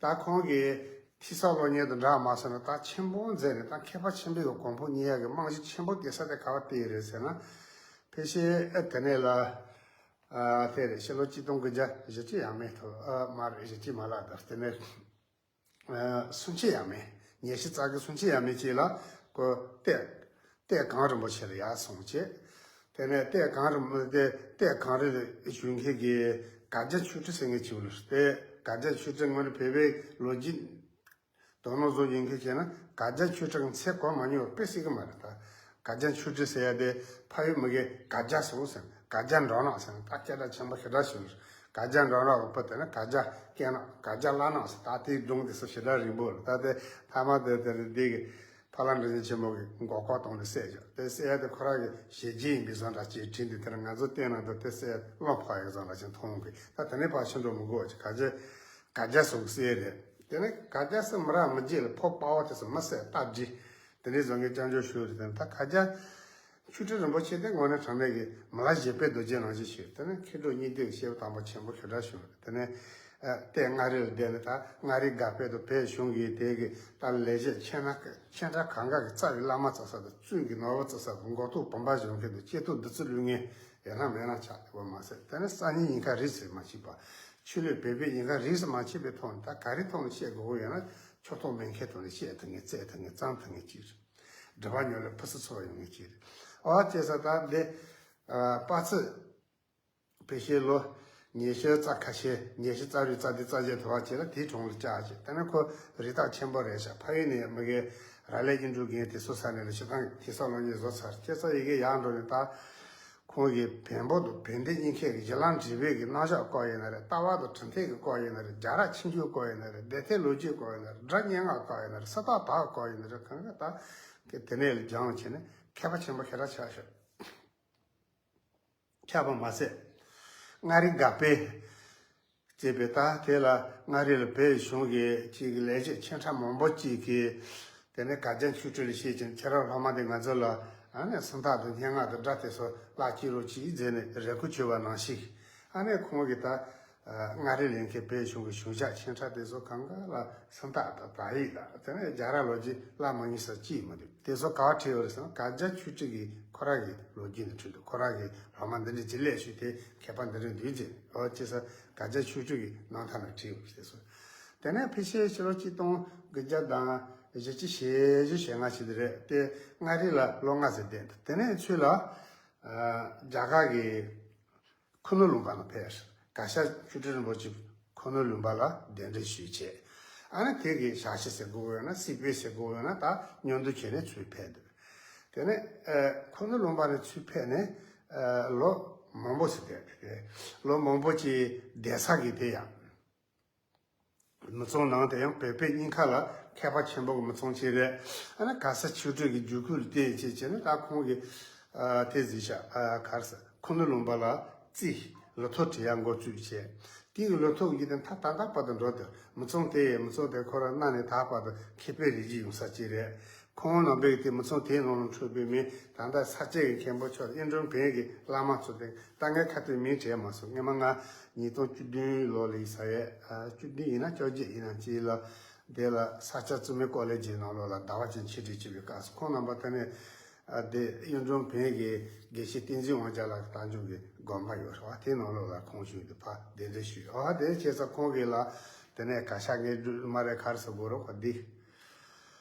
ད་ཁོང་གིས་ཐོས་བསམ་སློབ་གཉེར་དང་འདྲ་མ་སོང་ན། ད་ཆེན་པོ་མཛད་ནས། ད་མཁས་པ་ཆེན་པོའི་གོ་འཕང་བརྙེས་ཡག་གི་རྨང་གཞི་ཆེན་པོ་གལ་ས་དེ་ག་བ་བལྟས་རེད་ཟེར་ན། ཕལ་ཆེར་ཨ་དེ་ནས་ལ་ཨ་དེ་རེད། ཕྱི་ལོ་ཆིག་སྟོང་དགུ་བརྒྱ་བཞི་བཅུ་ཡས་མས་ཐོག་ཨ་མ་རེད། བཞི་བཅུ་མ་ལགས་དང་། དེ་ནས་ཨ་སུམ་ཅུ་ཡས་མས། ཉི་ཤུ་རྩ་དགུ་སུམ་ཅུ་ཡས་མས་ཅིག་ལ་ཁོ་ལྟས་ལྟས་གངས་རིན་པོ་ཆེ་ལ་ཡར་སོང་བྱས། དེ་ནས་ལྟས་གངས་རིན་པོ་དེ་ལྟས་གངས་རི་ལ་བཞུགས་མཁན་གྱི་གར་རྒྱ་ཆོས་ཁྲི་ཟེར་མཁན་ཅིག་ཡོད་ལ། དེ་གར་རྒྱ་ཆོས་ཁྲི་སྔོན་བོད་པའི་ལོ་རྒྱུས་དོ་སྣང་བཟོ་ཡིན་མཁན་བྱས་ན། གར་རྒྱ་ཆོས་ཁྲི་གི་མཚན་གོ་མ་མྱོང་བ་དཔེ་སྲིད་གི་མ་རེད། ད་གར་རྒྱ་ཆོས་ཁྲི་ཟེར་ཡ་དེ་ཕ་ཡུལ་མི་གིས་གར་རྒྱ་ཟེར་ཟེར། གར་རྒྱ་འགྲོ་ནག་ཟེར། ད་སྐད་གྲགས་ཆེན་པོ་ཞེ་དྲག་བྱུང་། གར་རྒྱ་འགྲོ་ནག་གི་བུ་དེ་ནི་གར་རྒྱ་སྐེ་ནག་གར་རྒྱ་བླ་ནག་ཟེར། ད་དེའི་སྒྲུང་དེ་ཚོ་ཞེ་དྲག་རིང་པོ་རེད། ད་དེ་ཐ་མ་དེ་དེ་རེད། འདི་གི་ཕ་ལྷ་འབྲས་སྤུངས་ཆེན་པོ་གི་མགོ་སྐོར་གཏོང་ནས་བསད་བཞག་དེ་བསད་ཡ་དེ་ཁོ་རང་གི་ཞལ་རྗེས་ཡིན་པའི་བཟོ་འདྲ་ཅིག་བྲིས་འདུག་དེ་ནི་ང་ཚོ་བལྟས་ན་འདུག་དེ་བསད་ཡ་བློ་ཕོག་ཡ་བཟོ་འདྲ་ཅིག་མཐོང་གི། ད་དེ་ནས་ཕར་ཕྱིན་འགྲོ་མི་དགོས་ཅིག་གར་རྒྱ་གར་རྒྱ་ཟེར་གི་བསད་རེད། དེ་ནས་གར་རྒྱ་ཟེར་མི་རག་མི་རྗེས་ལ་ཕོ་དཔའ་བོ་དེ་ཚོ་མི་བསད་སྟབས་བདེ། དེ་འདྲའི་བཟོ་མཁན་སྐྱབས་འཇུག་ཞུ་རེད། དེ་ནས་ད་གར་རྒྱ་ཆོས་ཁྲི་རིན་པོ་ཆེ་དེ་དངོས་གནས་དྲང་གནས་ཀྱི་མི་ལ་བཞད་པའི་རྡོ་རྗེ་ནང་བཞིན་ཞུ། དེ་ནས་མཁས་གྲུབ་གཉིས་ལྡན་གྱི་སྐྱེས་བུ་དམ་པ་ཆེན་པོ་ཞེ་དྲག་བྱུང་རེད། དེ་ནས་ཨ་ལྟས་མངའ་རིས་ལ་བསྡད་ནས། ད་མངའ་རིས་སྒར་དཔོན་དུ་བོད་གཞུང་གིས་དེ་གི་ད་ལས་བྱེད་ཆེ་ན་ཆེ་ཕྲ་གང་ག་གི་རྩ་བའི་བླ་མ་བཙལ་ས་དང་། བཙུན་གྱི་ནོར་བུ་བཙལ་ས་དང་། མགོ་ཐོག་བུམ་པ་བཞོན་མཁན་དང་། སྐྱེ་ཐོག་བདུད་རྩི་བླུག་མཁན་ཡང་ན་མེད་ན་ཆགས་བསྡད་པ་མ་ཟད། དེ་ནས་སང་ཉིན་ཉིན་ཁ་རིས་སུ་མ་ཕྱིན་པ། ཆོས་ལུགས་བོད་པའི་ཉེན་ཁ་རིས་སུ་མ་ཕྱིན་པའི་ཐོག་ནས། ད་ག་རེ་ཐོག་ནས་བཤད་དགོས་ཀྱི་ཡོད་ན། ཆོས་ཐོག་མེད་མཁན་ཐོག་ནས་བཤད་ཐུབ་མཁན་བཙལ་ཐུབ་མཁན་བརྩམས་ཐུབ་མཁན་ཅིག་རེད། སྒྲུབ་པ་ཉོན་ལ་ཕུན་སུམ་ཚོགས་པ་ཡོང་མཁན་ཅིག་རེད། ཨོ་བྱས་ཙང་ད་འདི་ཨ་དཔག་ཚད་ཕལ་ཆེར་ལོ་ཉི་ཤུ་རྩ་ཁ་ཤས། ཉི་ཤུ་རྩ་དྲུག་རྩ་བདུན་རྩ་བརྒྱད་དུ་བ་བྱས་ལ་དེའི་གྲོང་ལ་བཅར་བྱས། དེ་ནས་ཁོ་རིགས་རྟགས་ཆེན་པོ་རེད་ཤག་ཕ་ཡུལ་ནས་མི་གི་ རག་ལས་ཀྱི་འགྲོ་མཁན་དེ་ཚོ་ས་ནས་ལ་སྤྱིར་བཏང་གི་ཐེག་གསུམ་སློབ་གཉེར་བཟོ་ཚར། ཁྱེད་ཚོ་ཡི་གེ་ཡར་འགྲོ་ནས་ད་ཁོང་གི་བོན་པོ་དང་བན་དེ་གཉིས་ཀའི་གཞི་ལམ་འབྲས་བུའི་གི་རྣམ་གཞག་སྐོར་ཡིན་ན་རེད། ལྟ་བ་དང་གྲུབ་མཐའ་གི་སྐོར་ཡིན་ན་རེད། རྒྱལ་རབས་ཆོས་འབྱུང་སྐོར་ཡིན་ན་རེད། སྡེ་ཐེག་ལོ་རྒྱུས་སྐོར་ཡིན་ན་རེད། སྒྲ་སྙན་ངག་སྐོར་ཡིན་ན་རེད། སུམ་རྟགས་དག་སྐོར་ཡིན་ན་རེད། གང་ག་ད་དེ་ནས་ལ་སྦྱངས་བྱས་ནས་མཁས་པ་ཆེན་པོ་ཞེ་དྲག་ཆགས་ཤག་ཁྱབ་པ་མ་ཟད། མངའ་རིས་འགག་དཔེ་ཅེས་པའི་ད་དེ་ལ་མངའ་རིས་ལ་བོད་གཞུང་གི་ཅིག་ལས་བྱེད་ཆེ་ཕྲ་མང་པོ་ཅིག་གིས། དེ་ནས་གར་རྒྱན་ཆོས་སྤྲུལ་ལ་བཤད་ཅིང་ཁྱེད་རང་སློབ་མ་དེ་ང་ཚོ་ལ་ཨ་ནི་སུམ་རྟགས་དང་སྙན་ངག་དང་སྒྲ་དེ་ཚོ་བཀླག་ཅི་རོགས་ཅིག་མཛད་ནས་རེ་སྐུལ་བྱས་པ་ནང་བཞིན། ཨ་ནི་ཁོང་གིས་ད་མངའ་རིས་ལ་མཁན་བོད་གཞུང་གི་གཞུང་ཞབས་ཆེ་ཕྲ་དེ་ཚོ་གང་ག་ལ་སུམ་རྟགས་དང་དག་ཡིག་དང་དེ་ནས་རྒྱལ་རབས་ལོ་རྒྱུས་བཀླག་མ་མྱོང་ས་ཅིག་མི་འདུག་དེ་ཚོ་ག་པར་བྲིས་ཡོད་རེད་ཟེར་ན། གར་རྒྱན་ཆོས་སྤྲུལ་གྱིས་ཁོ་རང་གི་ལོ་རྒྱུས་ནས་བྲིས་འདུག་ཁོ་རང་གི་སློབ་མ་འདི་འདྲ་ཅིག་སླེབས་ཤོག་དེ་མཁས་པ་འདི་འདྲ་འདུག་ཅེས། འོ་བྱས་ཙང་གར་རྒྱན་ཆོས་སྤྲུལ་གྱི་རྣམ་ཐར་ནང་བྲིས་ཡོད་རེད་ཟེར་སོང་། དེ་ནས་ཕལ་ཆེར་ཕྱི་ལོ་གཅིག་སྟོང་དགུ་བརྒྱ་དང་བཞི་བཅུ་ཞེ་བཞི་ཞེ་ལྔ་ཞིག་རེད་དེ། མངའ་རིས་ལ་ལོ་ལྔ་ཙམ་བསྡད་འདུག་དེ་ནས་ཚུར་ལ་རྒྱ་གར་གྱི་ཁུ་ནུ་ལུང་པ་ལ་ཕེབས། གར་ཞ་ཆོས་སྤྲུལ་རིན་པོ་ཆེ་ཁུ་ནུ་ལུང་པ་ལ་གདན་འདྲེན་ཞུས་བྱས། ཨ་ནི་དེ་གི་ཞག་ཤས་ཟེར་དགོས་ཡོད་ན་སྲིད་དཔོན་ཟེར་དགོས་ཡོད་ན་ད་མཉམ་དུ་བྱས་ནས་ཚུར་ཕེབས་འདུག་དེ་ནས་ཁུ་ནུ་ལུང་པ་ནས་ཚུར་ཕེབས་ནས་ལོ་མང་པོ་ཞིག་བསྡད་འདུག་ལོ་མང་པོ་ཅིག་བསྡད་ས་གི་དེ་ཡང་། མི་ཚང་ནང་དེ་ཡང་བོད་པའི་སྙིང་ཁ་ལ་མཁས་པ་ཆེན་པོ་གི་མི་ཚང་ཅིག་རེད། ཨ་ནི་གར་ཞ་ཆོས་སྤྲུལ་གྱི་བརྒྱུད་སྐུལ་ལ་བརྟེན་བྱས་བྱས་ནས་ད་ཁོང་གིས་དེ་གཟིགས་ཤག་གར་ཞ་ཁུ་ནུ་ལུང་པ་ལ་རྩིས་ལོ་ཐོ་བྲི་ཡག་འགོ་བཙུགས་བྱས། དེ་གི་ལོ་ཐོ་གི་དེ་མཐའ་ད་ལྟ་བར་དུ་འགྲོ་དེ་མི་ཚང་དེ་མི་ཚང་དེ་ཁོ་རང་གནའ་ནས་ད་བར་དུ་མཁས་པའི་རིགས་ཀྱི་ཡོང་ས་ཅིག་རེད། ཁོང་རྣམ་པས་དེ་མི་ཚང་དེའི་ནང་ལ་འཁྲུངས་པའི་མི་ད་ལྟ་ས་སྐྱ་གི་མཁན་པོ་མཆོག་གཡུང་དྲུང་བོན་གྱི་བླ་མ་ཚོ་དེ་ད་ངས་ཁ་ཐུག་མིང་བྲིས་མ་སོང་། སྔོན་མ་ང་ཉིས་སྟོང་བཅུ་བདུན་ལོ་ལ་ཡིན་ས་ཡས། བཅུ་བདུན་ཡིན་ན་བཅོ་བརྒྱད་ཡིན་ན་ཅི་ལ་དེ་ལ་ས་སྐྱ་བཙུན་མའི་ཀོ་ལེ་ཇི་ནང་ལོགས་ལ་ཟླ་བ་གཅིག་ཕྱིར་བྲིས་བྱས་པའི་སྐབས་སུ་ཁོང་རྣམ་པ་དེ་ནས་དེ་གཡུང་དྲུང་བོན་གྱི་དགེ་བཤེས་བསྟན་འཛིན་དབང་རྒྱལ་ལགས་ཀྱི་བསྟན་འབྱུང་གི་དགོན་པ་ཡོད་རེད་བ། དེ་ནང་ལོགས་ལ་ཁོང་བཞུགས་ཏེ་ཕར་གདན་འདྲེན་ཞུས། ཨ་དེ་བྱས་ཙང་ཁོང་གིས་ལ་དེ་ནས་གར་ཞ་ངས་སྒྲུབ་མ་རེད་གར་ཞ་གོ་རོགས་ག་འདི།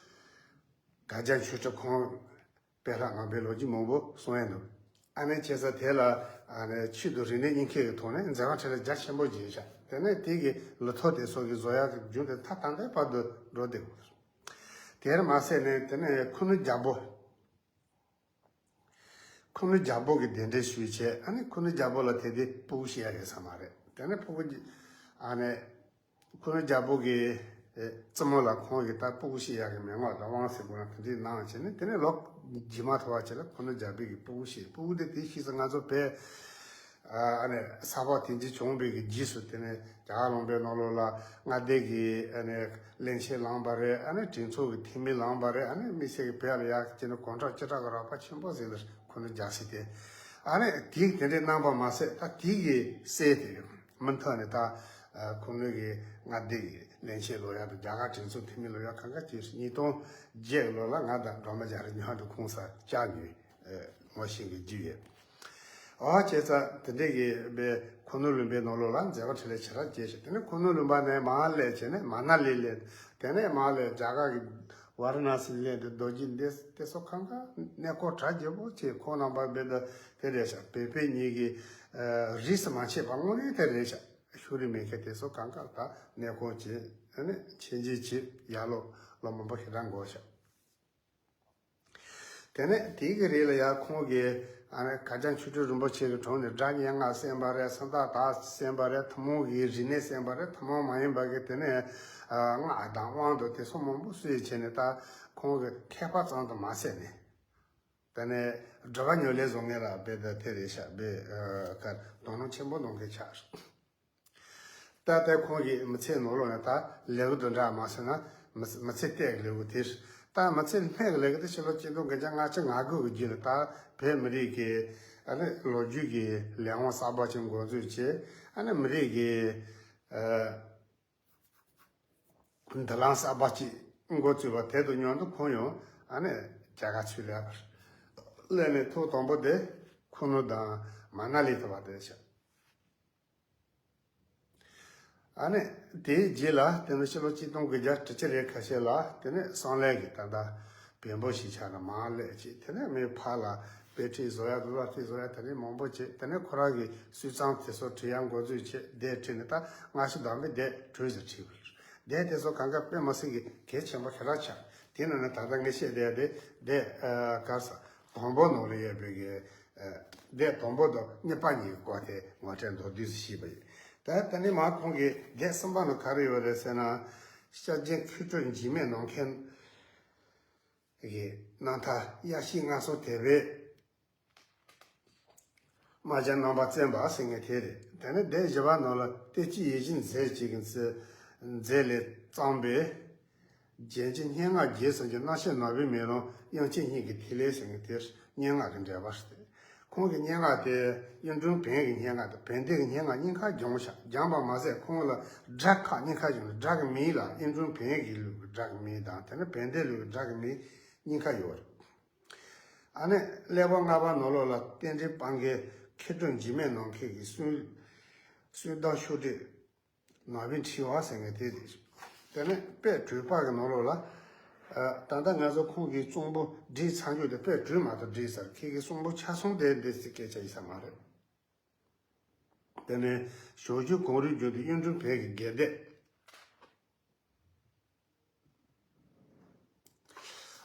གར་རྒྱན་ཆོས་སྤྲུལ་ཁོང་དཔེ་ལྷག་ངང་པའི་ལོ་རྒྱུས་མང་པོ་གསུང་ཡས་འདུག་ཨ་ནི་བྱས་ཙང་དེ་ལ་ཨ་ནི་ཆོས་དང་རིག་གནས་གཉིས་ཀའི་ཐོག་ནས་མཛད་པ་འཕྲིན་ལས་རྒྱ་ཆེན་པོ་བྱས་ཤག་དེ་ནས་དེ་གི་ལོ་ཐོ་དེ་ཚོ་གི་བཟོ་ཡག་གི་རྒྱུན་དེ་ད་ད་ལྟའི་བར་དུ་འགྲོ་བསྡད་ཡོད། དེར་མ་ཟད་ནས་དེ་ནས་ཁུ་ནུ་རྒྱལ་པོ། ཁུ་ནུ་རྒྱལ་པོ་གི་གདན་འདྲེན་ཞུས་བྱས། ཨ་ནི་ཁུ་ནུ་རྒྱལ་པོ་ལ་དེ་དུས་སྤུ་གུ་སྐྱེ་ཡ་ཡོད་ས་མ་རེད། དེ་ནས་སྤུ་གུ་ཨ་ནི་ཁུ་ནུ་རྒྱལ་པོ་གི་ཨེ་བཙུན་མོ་ལ་ཁོང་གིས་ད་སྤུ་གུ་སྐྱེ་ཡག་གི་མན་ངག་དང་དབང་ཟེར་དགོས་ན་དེ་འདྲའི་གནང་བྱས་ནས། དེ་ནས་ལོ་རྗེས་མ་ཐོ་བ་བྱས་ལ་ཁུ་ནུ་རྒྱལ་པོ་གི་སྤུ་གུ་སྐྱེས། སྤུ་གུ་དེ་དེ་ཤེས་ས་ང་ཚོ་བས། ཨ་ནི་ས་ཕག་དེ་འཇིག་བྱུང་བའི་གི་རྗེས་སུ་དེ་ནས་རྒྱ་གར་ལུང་པའི་ནང་ལོགས་ལ་མངའ་སྡེ་གི་ཨ་ནི་བློན་ཆེན་ལངས་པ་རེད། ཨ་ནི་གྲོས་ཚོགས་ཀྱི་འཐུས་མི་ལངས་པ་རེད། ཨ་ནི་དམིགས་བསལ་གྱི་བོད་ལ་ཡག་ཅིག་ནི་གོང་ཁྲོ་ལྕགས་ཁྲག་གི་རོགས་པ་ཆེན་པོ་ཟིག་ལ་ཁོ་ནི་རྒྱག་སྲིད་དེ། ཨ་ནི་དེ་དེ་འདྲའི་གནང་པ་མ་ཟད་ད་དེ་གི་སྲས་དེ་མུ་མཐུད་ནས་ད་ཁོ་ནི་གི་མངའ་སྡེ་གི་བློན་ཆེན་ལོ་ཡག་དང་རྒྱ་གར་གྲོས་ཚོགས་འཐུས་མི་ལོ་ཡག་གང་ག་ཅིག་ཉིས་སྟོང་བརྒྱད་ལོ་ལ་ང་དང་སྒྲོལ་མ་རྒྱ་རི་མཉམ་དུ་ཁོང་ས་བཅར་ནས་ངོ་ཤེས་ཀྱི་རྒྱུ་ཡོད། ཨོ་བྱས་ཙང་དེ་འདྲས་ཀྱི་བའི་ཁུ་ནུ་ལུང་པའི་ནང་ལོགས་ལ་མཛད་པ་འཕྲིན་ལས་ཆེ་རབ་རྒྱས་ཤིང་། དེ་ནས་ཁུ་ནུ་ལུང་པ་ནས་མར་སླེབས་བྱས་ནས་མ་ན་ལི་སླེབས། དེ་ནས་མར་ལས་རྒྱ་གར་གྱི་ཝཱ་ར་ཎ་སི་སླེབས་ཏེ་རྡོ་རྗེ་གདན་དེ་ཚོ་གང་ག་གནས་སྐོར་གྲ་རྒྱས་པོ་བྱས། ཁོང་རྣམ་པ་བས་ད་དེ་རེད་ཤག་བོད་པའི་ཉིད་ཀྱི་རིས་སུ་མ་ཆད་པ་དངོས་གནས་དེ་རེད་ཤག་ཤུགས་རིང་མེད་མཁན་དེ་ཚོ་གང་ག་ད་གནས་སྐོར་བྱས། ཨ་ནི་ཆོས་བྱེད་བྱེད་ཡར་ལོ་ལོ་མང་པོ་ཞེ་དྲག་འགོར་ཤག་དེ་ནས་དེའི་གི་རིང་ལ་ཡང་ཁོང་གིས་ཨ་ནི་གར་རྒྱན་ཆོས་སྤྲུལ་རིན་པོ་ཆེ་གི་དྲུང་ནས་སྒྲ་སྙན་ངག་གསན་པ་རེད། སུམ་རྟགས་དག་གསན་པ་རེད། ཐུན་མོང་གི་རིག་གནས་གསན་པ་རེད། ཐུན་མོང་མ་ཡིན་པ་གི་དེ་ནས་ཨ་སྔགས་དང་དབང་དང་དེ་ཚོ་མང་པོ་གསོལ་བྱས་ནས་ད་ཁོང་གི་མཁས་པ་ཙམ་དུ་མ་ཟད་ནས། དེ་ནས་སྒྲུབ་པ་ཉམས་ལེན་བཟོ་མཁན་ལ་དཔེ་ད་དེ་རེད་ཤག་དཔེ་ཨ་གར་དོ་སྣང་ཆེན་པོ་གནང་མཁན་ཆགས། ད་ལྟ་ཁོང་གི་མི་ཚེའི་ནང་ལོགས་ནས་ད་ལས་འགུལ་དེ་འདྲ་མ་ཟེར་ན་མི་མི་ཚེ་གཏན་གྱི་ལས་འགུལ་དེ། ད་མི་ཚེ་སྨད་ཀྱི་ལས་འགུལ་དེ་ཕྱི་ལོ་ཆིག་སྟོང་དགུ་བརྒྱ་ལྔ་བཅུ་ང་དགུ་གི་རྗེས་ལ་ད་བོད་མི་རིགས་ཀྱི་ཨ་ནི་ལོ་རྒྱུས་ཀྱི་ལས་དབང་གསར་པ་ཅིག་འགོ་འཛུགས་བྱས། ཨ་ནི་མི་རིགས་ཀྱི་ཨ་མདུན་ལམ་གསར་པ་ཅིག་འགོ་བཙུགས་པ་དེ་དང་མཉམ་དུ་ཁོང་ཡང་ཨ་ནི་རྒྱ་གར་ཚུར་སླེབས་པ་རེད། སླེབས་ནས་ཐོག་དང་པོ་དེ་ཁུ་ནུ་དང་མ་ན་ལི་ཐུག་པ་དེ་བྱས། ཨ་ནི་དེའི་རྗེས་ལ་དེ་ནི་ཕྱི་ལོ་ཆིག་སྟོང་དགུ་བརྒྱ་དྲུག་ཅུ་རེ་ཁ་ཤས་ལ་དེ་ནས་སང་ལེ་གི་ད་ལྟ་བོན་པོ་ཞིག་ཆགས་ནས་མར་སླེབས་བྱས། དེ་ནས་མི་ཕར་ལ་དཔེ་ཁྲིད་བཟོ་ཡ་དང་བསླབ་ཁྲིད་བཟོ་ཡ་དེ་ནས་མང་པོ་བྱས། དེ་ནས་ཁོ་རང་གི་སྲོལ་བཟང་དེ་ཚོ་ཁྲིད་ཡ་འགོ་འཛུགས་བྱས། སྡེ་ཁྲིད་ནས་ད་སྔ་ཕྱི་བསྡོམས་པས་སྡེ་དྲུག་ཙམ་ཁྲིད་པ་རེད། སྡེ་དེ་ཚོ་གང་ག་དཔེ་མི་སྲིད་ཀྱི་གལ་ཆེན་པོ་ཞེ་དྲག་ཆགས། དེ་ནང་ན་ད་ལྟ་ངས་བཤད་བསྡད་དེ་སྡེ་ག་རེ་ཟེར། དང་པོ་ནང་ལ་ཡོད་པའི་གི་སྡེ་དང་པོ་དང་གཉིས་པ་གཉིས་ཀྱི་སྐོར་དེ་ངོ་སྤྲོད་མདོར་བསྡུས་སུ་བྱས་པ་ཡིན། ད་དེ་ནས་མར་ཁོང་གིས་སྡེ་གསུམ་པ་ནང་ག་རེ་ཡོད་རེད་ཟེར་ན། སྐྱབས་རྗེ་མཁས་གྲུབ་འཇིགས་མེད་ནམ་མཁའི་གི་རྣམ་ཐར། གཡས་བཤད་སྔགས་གསུམ་དེ་བས། རྨ་བྱ་རྣམ་པར་རྩེན་པ་ཟེར་མཁན་དེ་རེད། དེ་ནས་སྡེ་བཞི་པ་ནང་ལ་བསྟན་བཅོས་ཡིད་བཞིན་མཛེས་བྱེད་ཀྱི་མཛེས་ལས་བརྩམས་པའི་རྒྱན་གྱི་སྙན་ངག་རྒྱས་ཟིན་གྱི་རྣམ་བཤད་ནོར་བུའི་མེ་ལོང་། དབྱངས་ཅན་སྙན་གྱི་ཐིག་ལེ་ཟེར་མཁན་དེ་སྙན་ངག་གི་འགྲེལ་པ་རེད། ཁོང་གི་སྙན་ངག་དེ་གཡུང་དྲུང་བོན་གྱི་སྙན་ངག་དང་བན་དེ་གི་སྙན་ངག་གཉིས་ཀ་སྦྱངས་ཤག་སྦྱངས་པ་མ་ཟད་ཁོང་ལ་སྒྲ་ཁག་གཉིས་ཀ་བྱུང་ནས། སྒྲ་གི་མིང་ལ་གཡུང་དྲུང་བོན་གྱི་ལུགས་ཀྱི་སྒྲ་གི་མིང་དང་། དེ་ནས་བན་དེ་ལུགས་ཀྱི་སྒྲ་གི་མིང་གཉིས་ཀ་ཡོད་རེད། ཨ་ནི་ཀླད་པ་ལྔ་པ་ནང་ལོགས་ལ་རྟེན་འབྲེལ་སྤང་མཁན་མཁས་གྲུབ་འཇིགས་མེད་ནམ་མཁའི་གི་གསུང་གསུང་གདམས་ཤོག་དྲིལ་ནང་པའི་འཁྲིལ་བ་ཟེར་མཁན་དེ་རེད། དེ་ནས་དཔལ་གྲོལ་པ་གི་ནང་ལོགས་ལ། ཨ། ད་ལྟ་ང་ཚོ་ཁོང་གི་གསུང་འབུམ་བྲིས་ཚར་རྒྱུ་དེ་དཔལ་གྲོལ་མ་གཏོགས་བྲིས་ཚར། ཁོང་གི་གསུང་འབུམ་ཆ་ཚང་དེ་འདི་སྐད་ཆ་ཡིན་ས་མ་རེད། དེ་ནས་ཞབས་ཞུ་གངས་རིའི་རྒྱུད་དུ་གཡུང་དྲུང་བོན་གྱི་དགེ་སྡེ།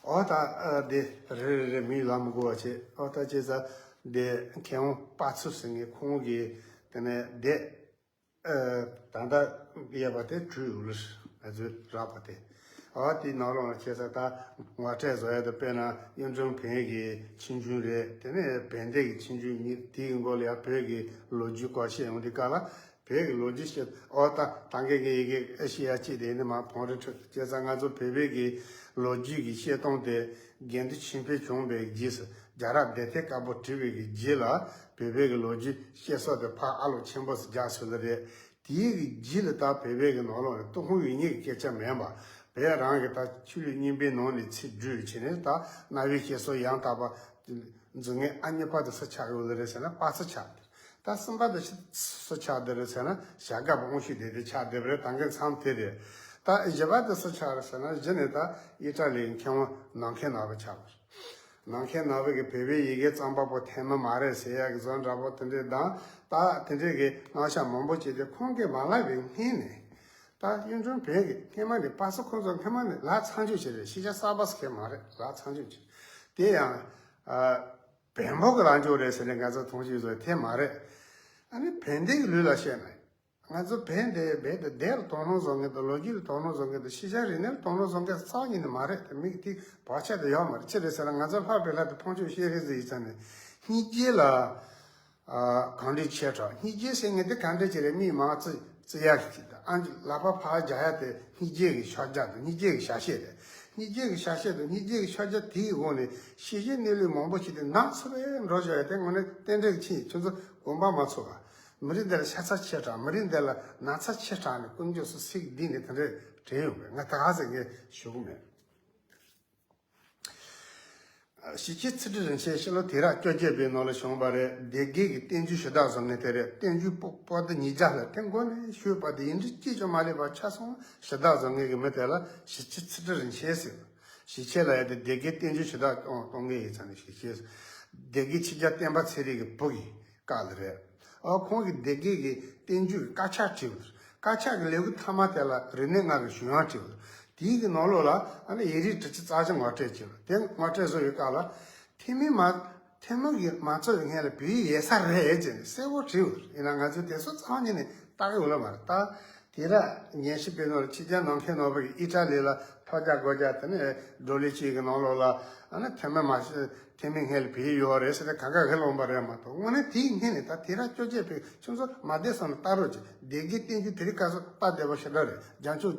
ཨོ་ད་ཨ་དེ་རེ་རེ་རེ་མིང་ལབ་མི་དགོས་པ་བྱས། ཨོ་ད་བྱས་ཙང་དེ་མཁས་དབང་དཔལ་འཚོ་ཟེར་མཁན་ཁོང་གིས་དེ་ནས་དེ་ཨ་ད་ལྟ་ཡོད་པ་དེ་བྲིས་ཡོད་ལ། ང་ཚོས་རག་པ་དེ། ཨོ་དེའི་ནང་ལོགས་ལ་བྱས་ཙང་ད་ངོ་སྤྲོད་བཟོ་ཡ་དེ་དཔེར་ན་གཡུང་དྲུང་བོན་གྱི་ཆོས་འབྱུང་རེད། དེ་ནས་བན་དེ་གི་ཆོས་འབྱུང་གཉིས། དེའི་མགོ་ལ་ཡང་བོད་ཀྱི་ལོ་རྒྱུས་སྐོར་བཤད་ཡོང་དུས་སྐབས་ལ། བོད་ཀྱི་ལོ་རྒྱུས་བཤད། ཨོ་ད་ད་གིན་གྱི་ཡི་གེ་ཨེ་ཤེ་ཡ་གཅིག་དེ་ནི་མ་བོང་རི་ཁྲོད་དུ་བྱས་ཙང་། ང་ཚོ་བོད་པའི་གི་ལོ་རྒྱུས་ཀྱི་བཤད་སྟངས་དེ་དགེ་འདུན་ཆོས་འཕེལ་བྱུང་བའི་རྗེས་སུ་རྒྱལ་རབས་སྡེ་ཐེར་དཀར་པོ་བྲིས་པའི་གི་རྗེས་ལ་བོད་པའི་གི་ལོ་རྒྱུས་བཤད་སྲོལ་དེ་ཕར་ཨ་ལོ་ཆེན་པོ་སུ་རྒྱག་ཚུལ་ལ་རེད། དེའི་གི་རྗེས་ལ་ད་བོད་པའི་གི་ནང་ལོགས་ནས་ཏུན་ཧོང་ཡིག་རྙིང་གི་སྐད་ཆ་མིན་པ། བོད་རང་གི་ད་ཆོས་ལུགས་རྙིང་པའི་ནང་ནས་ཚིག་བསྒྲུབས་བྱས་ནས། ད་རྣ་བའི་བཤད་སྲོལ་ཡང་དག་པ་འཛིན་མཁན་ཨ་གཉིས་པ་དེ་སུ་ཆགས་ཡོད་ལ་རེད་ཟེར་ན། དཔལ་འཚོ་ཆགས། ད་གསུམ་པ་དེ་སུ་ཆགས་བསྡད་རེད་ཟེར་ན། བྱ་དགའ་པ་དབང་ཕྱུག་སྡེ་དེ་ཆགས་བསྡད་པ་རེད། ད་གིན་མཚམས་དེ་རེད། ད་བཞི་པ་དེ་སུ་ཆགས་རེད་ཟེར་ན། གཞི་ནས་ད་ཨི་ཊ་ལི་ཡི་མཁས་དབང་ནམ་མཁའི་ནག་པོ་ཆགས་པ་རེད། ནམ་མཁའི་ནག་པོ་གིས་བོད་པའི་ཡི་གེ་རྩོམ་པ་པོ་ཐེངས་མ་མ་རེད་ཟེར་ཡག་གི་བཟོ་འདྲ་པོ་དེ་འདྲས་དང་། ད་དེ་འདྲས་ཀྱི་རྣམ་གཞག་མང་པོ་བྱས་ཏེ་ཁོང་གིས་མ་ལབ་པའི་སྔོན་ནས། ད་གཡུང་དྲུང་བོན་གྱི་སྔོན་མ་ནས་དཔལ་འཚོ་ཁོང་ཚོ་སྔོན་མ་ནས་ལབ་ཚར་རྒྱུ་ཞིག་རེད། ཤེས་བྱ་གསར་པ་ཟེར་མཁན་མ་རེད། ལབ་ཚར་རྒྱུ་ཞིག། དེ་ཡང་ཨ་བོན་པོ་གི་ལབ་རྒྱུ་རེད་ཟེར་ནས་ང་ཚོ་མཐོང་ཆོས་བཟོ་དེ་མ་རེད། ཨ་ནི་བན་དེ་གི་ལུགས་ལ་བཤད་ན། ང་ཚོ་བན་དེ་རྦད་དེ་སྡེ་ལ་དོ་སྣང་བཟོ་མཁན་དང་། ལོ་རྒྱུས་ལ་དོ་སྣང་བཟོ་མཁན་དང་། ཤེས་བྱ་རིག་གནས་ལ་དོ་སྣང་བཟོ་མཁན་རྩ་བ་ཉིད་ནས་མ་རེད། དེ་མིག་དེ་བག་ཆགས་དེ་ཡོད་མ་རེད། ཅི་རེད་ཟེར་ན། ང་ཚོ་ལྷག་པའི་ལྷག་ཏུ་ཕུང་ཆུང་ཤེས་རིག་ཟེར་ཡིན་ཙང་ནས། སྙིང་རྗེ་ལ་ཨ་གང་འདྲ་ཆེ་དྲགས། སྙིང་རྗེ་ཟེར་མཁན་དེ་གང་འདྲ་ཅིག་རེད། མིག་མར་བཙུམ་བཙུམ་ཡག་གི་ཅིག་དང་། ཨ་ལག་པ་ཕར་རྒྱག་ཡག་དེ་སྙིང་རྗེ་གི་ཕྱག་རྒྱ་དང་། སྙིང་རྗེ་གི་ཞལ་བཞེས་རེད། སྙིང་རྗེ་གི་ཞལ་བཞེས་དང་སྙིང་རྗེ་གི་ཕྱག་རྒྱ་དེའི་འོག་ནས་ཤེས་བྱའི་གནས་ལུགས་མང་པོ་ཞིག་དེ་ནག་ཚོ་རེ་འགྲོ་བཞག་ཡ་དེ་དངོས་གནས་རྟེན་འབྲེལ་གྱི་ཆེད། ཁྱོད་ཚོ་དགོངས་པ་མ་ཚོམ་པ། མི་རིགས་འདི་ལ་ཤ་ཚ་ཆེ་དྲགས། མི་རིགས་འདི་ལ་ན་ཚ་ཆེ་དྲགས་ནས་དཀོན་མཆོག་གསུམ་ཚིག་འདི་ནས་དེ་འདྲས་དྲན་ཡོང་པས། ང་ད་ག་ཟེར་མཁན་ཞུ་གི་མེད། ཞི་བྱེད་ཚུལ་ཁྲིམས་རིན་ཆེན་ཕྱི་ལོ་དུས་རབས་བཅོ་བརྒྱད་པའི་ནང་ལ་བྱུང་བ་རེད། སྡེ་དགེ་གི་བསྟན་བཅོས་ཞུ་དག་བཟོ་མཁན་དེ་རེད། བསྟན་བཅོས་པོ་པོ་ཏི་ཉིས་བརྒྱ་ལྷག་དེ་མགོ་ནས་ཞུས་པ་དེ་ཡིན་འདྲ་ཅིག་ཀྱང་མ་ལུས་པ་ཆ་ཚང་ཞུ་དག་བཟོ་མཁན་གྱི་མི་དེ་ལ་ཞི་བྱེད་ཚུལ་ཁྲིམས་རིན་ཆེན་ཟེར། ཞི་བྱེད་ལབ་ཡ་དེ་སྡེ་དགེ་བསྟན་བཅོས་ཞུ་དག་གཏོང་གཏོང་མཁན་ཡིན་ཙང་ནས་ཞི་བྱེད། སྡེ་དགེ་ཆོས་རྒྱལ་བསྟན་པ་ཚེ་རིང་གི་བུ་ཡིན། བཀའ་ལ་རེད། ཨ་ཁོང་གིས་སྡེ་དགེ་གི་བསྟན་བཅོས་ཀྱི་དཀར་ཆག་བྲིས་པ་རེད། དཀར་ཆག་གི་ལེའུ་མཐའ་མ་དེ་ལ་རིག་གནས་ལྔ་གི་ཞུ་དབྱངས་བྲིས་པ་རེད། དེའི་གི་ནང་ལོགས་ལ་ཨ་ནི་ཡིག་རིགས་དྲུག་ཅུ་རྩ་བཞི་ངོ་སྤྲོད་བྱས་པ་དེ། ངོ་སྤྲོད་བཟོ་བའི་སྐབས་ལ་ཐེ་མུ་མ་ཐེ་མུ་གིས་མ་རྩོད་པའི་སྔོན་ལ་བོད་ཡིག་ཡོད་ས་རེད་ཅེས་ནས་གསལ་པོ་བྲིས་པ་རེད། ཡིན་ན་ང་ཚོས་དེ་ཚོ་རྩ་བ་ཉིད་ནས་ལྟ་གི་ཡོད་ལ་མ་རེད། ད་དུས་རབས་ཉི་ཤུ་པའི་ནང་ལ་ཆོས་རྒྱལ་ནམ་མཁའི་ནག་པོ་གིས་ཨི་ཊ་ལི་ལ་ལྷོ་རྒྱ་སྒོ་རྒྱ་དེ་ནས་བགྲོ་གླེང་བྱེད་ཀྱི་ནང་ལོགས་ལ། ཨ་ནི་ཐེ་མུ་མ་ཐེ་མུ་སྔོན་ལ་བོད་ཡིག་ཡོད་རེད་ཟེར་ཏེ་གང་ག་གི་ལོང་པ་རེད་མ་གཏོགས། དངོས་གནས་དེའི་སྔོན་ནས་ད་དུས་རབས་བཅོ་བརྒྱད་པའི། ཁྱོད་ཚོ་མ་བསྡད་སོང་ན་ལྟ་རོགས་གྱིས། སྡེ་དགེ་བསྟན་བཅོས་དེ་རིང་ཁ་སང་ལྟ་བསྡད་པ་ཞེ་དྲག་རེད། རྒྱལ་མཆོག་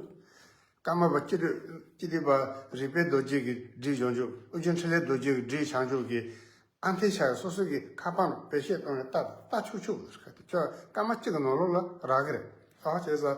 ཀརྨ་པ་སྤྱི་འདུས་སྤྱི་འདུས་པ་རིག་པའི་རྡོ་རྗེ་གིས་བྲིས་བྱུང་ཆོག་ཨོ་རྒྱན་འཕྲིན་ལས་རྡོ་རྗེ་གིས་བྲིས་བྱུང་ཆོག་གི། ཨ་འཐས་ཤག་སོ་སོ་གི་ཁ་པར་ནང་བེད་སྤྱོད་བཏང་ནས་ལྟ་ལྟ་ཆོག་ཆོག་ཁྱོད་སྐར་མ་གཅིག་གི་ནང་ལོགས་ལ་རག་གི་རེད། ཨ་བྱས་ཙང་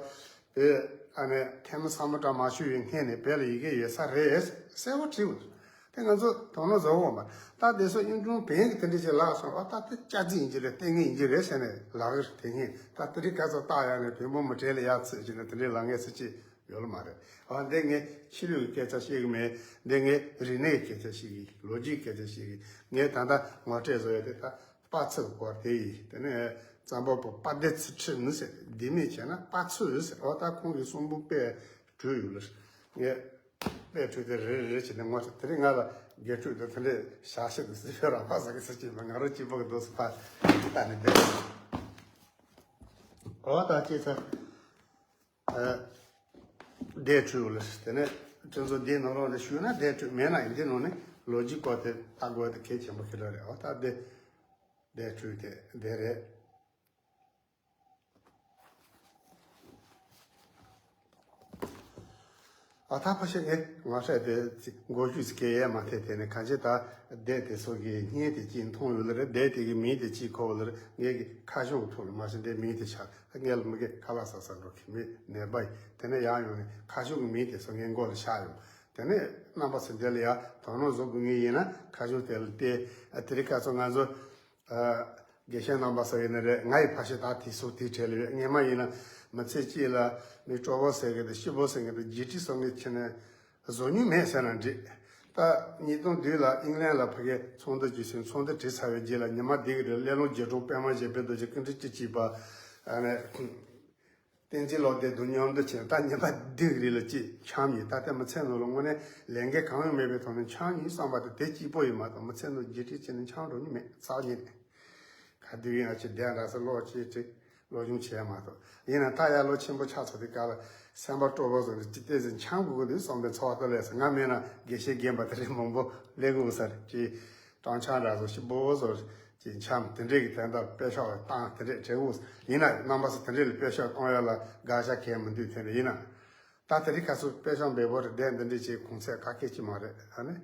བོད་ཨ་ནི་ཐེ་མུ་ས་མུ་ཏྲ་མ་ཞུ་བའི་སྔོན་ནས་བོད་ལ་ཡི་གེ་ཡོད་ས་རེད་གསལ་པོ་བྲིས་པ་རེད། དེ་ང་ཚོ་དོ་སྣང་བཟོ་འོང་བ། ད་དེ་ཚོ་གཡུང་དྲུང་བོན་གྱི་དེ་འདྲ་ཅིག་ལབ་སོང་བ། ད་དེ་སྐྱག་རྫུན་ཡིན་གྱི་རེད། ལྟས་ངན་ཡིན་གྱི་རེད་ཟེར་ནས་ལབ་གི་རེད། དེ་སྔོན་ད་དེ་རིང་ཁ་སང་བཏགས་ཡག་ནས་བོན་པོ་མི་གྲལ་ལ་ཡར་ཚུད་བྱས་ནས་དེ་འདྲའི་ལབ་མཁན་སུ་གཅིག་ཡོད་ལ་མ་རེད། ཨ་འདི་ངས་ཆོས་ལུགས་ཀྱི་སྐད་ཆ་བཤད་གི་མེད། འདི་ངས་རིག་གནས་ཀྱི་སྐད་ཆ་བཤད་གི། ལོ་རྒྱུས་ཀྱི་སྐད་ཆ་བཤད་གི། ངས་ད་ལྟ་ངོ་སྤྲོད་བཟོ་ཡ་དེ་ད་དཔལ་འཚོ་གི་སྐོར་དེ་ཡིན། དེ་ནས་རྩོམ་པ་པོ་དཔལ་ལྡན་ཚུལ་ཁྲིམས་ཟེར། ལྡེ་མིག་བྱས་ན་དཔལ་འཚོ་ཟེར། འོ་ད་ཁོང་གི་གསུང་འབུམ་དཔེ་བྲིས་ཡོད་ལ། ངས་ དཔེ་འཁྲུལ་དེ་རེ་རེ་རེ་བྱས་ནས་ངོ་དེ་རིང་ང་ལ་དགེ་ཕྲུག་དང་དེ་འདྲའི་བྱ་བྱེད་དུ་སྲིད་པའི་རང་པ་ཟ་གི་སྲིད་ཀྱི་མ་ང་རང་གཅིག་པོ་གི་འདུག་སུ་ཕ་ད་ནི་བསྡད། འོ་ད་ཅེས་ཚ། ཨ། བསྡད་འཁྲུལ་ལ་དེ་ནས་ཁྱོད་ཚོ་འདིའི་ནང་ལོགས་ལ་ཞུས་ན་བསྡད་འཁྲུལ་མེད་ན་ཡིན་འདི་ནང་ནས་ལོ་རྒྱུས་སྐོར་དེ་ལྟ་དགོས་དེ་གལ་ཆེན་པོ་ཞིག་རེད། འོ་ད་བསྡད་བསྡད་འཁྲུལ་དེ་བསྡད་རེད། ཨ་ད་ཕ་ཤེ་ངས་ང་ཧྲ་དེ་མགོ་བཅུ་ཟིག་གེ་ཡས་མ་ཐེ་དེ་ནས་གང་ཅི་ད་བསྡད་དེ་སོ་གི་བརྙན་དེ་ཅིག་མཐོང་ཡོད་ལ་རེད། བསྡད་དེ་གི་མིང་དེ་ཅིག་གོ་ལ་རེད། ངས་གི་ཁ་གཞུང་ཐོག་ལ་མ་ཤེ་འདི་མིང་དེ་ཆགས་ངས་ལ་མི་གི་ཁ་ལག་ཟ་ས་འགྲོ་གི་མི་ནས་བ་ཡི་དེ་ནས་ཡང་ཡོང་ནས་ཁ་གཞུང་གི་མིང་དེ་སོ་ངའི་མགོ་ལ་ཤར་ཡོང་། དེ་ནས་རྣམ་པ་ཚོ་འདི་ལ་ཡ་དོ་སྣང་བཟོ་དགོས་ངེས་ཡིན་ན་ཁ་གཞུང་དེ་ལ་བལྟས། ཨ་དེ་རིང་ཁ་སང་ང་ཚོ་ཨ་དགེ་བཤེས་རྣམ་པ་ཚོ་ཡིན་ན་རེད། ང་ཡི་ཕ་ཤི་ད་དེ་སོགས་དེའི་གྲས་ལ་ཡོད། སྔས་མ་ཡིན་ན་མི་ཚེ་གཅིག་ལ་མི་སྤྲོ་བོ་ཟེར་གི་དང་སྐྱིད་པོ་ཟེར་གི་དང་རྗེས་དྲན་སོགས་ངས་ཁྱེད་ནས་བཟོ་མྱོང་མེད་ཟེར་ན་འགྲིག་ད་ཉིས་སྟོང་བདུན་ལ་ཨིང་ལན་ལ་ཕ་གིའི་ཚོགས་འདུ་བྱས་ཟིན། ཚོགས་འདུ་བྲིས་ཚར་བའི་རྗེས་ལ་ཉི་མ་འདི་གི་རིང་སླེ་ལུང་རྗེ་དྲུང་པད་མ་བཞད་པའི་རྡོ་རྗེ་སྐུ་ཕྲེང་བཅུ་གཅིག་པ་ཨ་ནི། བསྟན་འཛིན་བློ་ལྡན་དང་མཉམ་དུ་ཕྱིན། ད་ཉི་མ་བདུན་རིང་ལ་ཅིག་འཆམ་ཡིན། ད་ལྟ་མི་ཚེ་ནང་ལ་དངོས་གནས་ལས་འགན་གང་ཡང་མེད་པའི་ཐོག་ནས་འཆམ་ཡིན་བསམ་པ་དེ་དེ་གཅིག་པོ་ཡིན་མ་གཏོགས་མི་ཚེ་ནང་རྗེས་དྲན་བྱས་ནས་འཆམ་འགྲོ་མྱོང་མེད་ཚར་ཉིན། ག་དུས་ཡིན་ཨ་ཅེ་བསྡད་འདྲ་སེ་ལོག་ཅིག་ཅིག་སློབ་སྦྱོང་བྱས་མ་གཏོགས་ཡིན་ན་ད་ཡར་ལོ་ཆེན་པོ་ཆགས་ཚར་དུས་སྐབས་ལ་སེམས་པ་སྤྲོ་པོ་བཟོ་ནས་ཅི་ལྟས་ཟིན་འཆམ་དགོས་ཀྱི་འདུག་བསམ་པའི་ཚོར་བ་སྟོར་ལས་སོང་། ང་མེད་ན་དགེ་བཤེས་རྒན་པ་དེ་རིང་མང་པོ་སླེབས་དགོས་ས་རེད་ཅེས། སྤྲང་འཁྱག་འདྲ་བཟོ་ཞིག་སྤོ་བོ་བཟོ་ཅིག་འཆམ་དེ་འདྲས་ཀྱི་དོན་དག་དཔེ་ཤོག་བཏང་དེ་འདྲས་བྲེལ་འུ་ཡིན་ན་རྣམ་པ་ཚོ་དེ་འདྲས་ལ་དཔེ་ཤོག་གཏོང་ཡ་ལ་དགག་བྱ་གལ་མི་འདུག་དེ་འདྲས་ཡིན་ན། ད་དེ་རིང་ཁ་སང་དཔེ་ཤོག་འབེལ་པོ་རེད། དེ་འདི་འདྲས་ཅིག་གོང་ཚད་ག་གེ་ཅིག་མ་རེད། ཨ་ནི་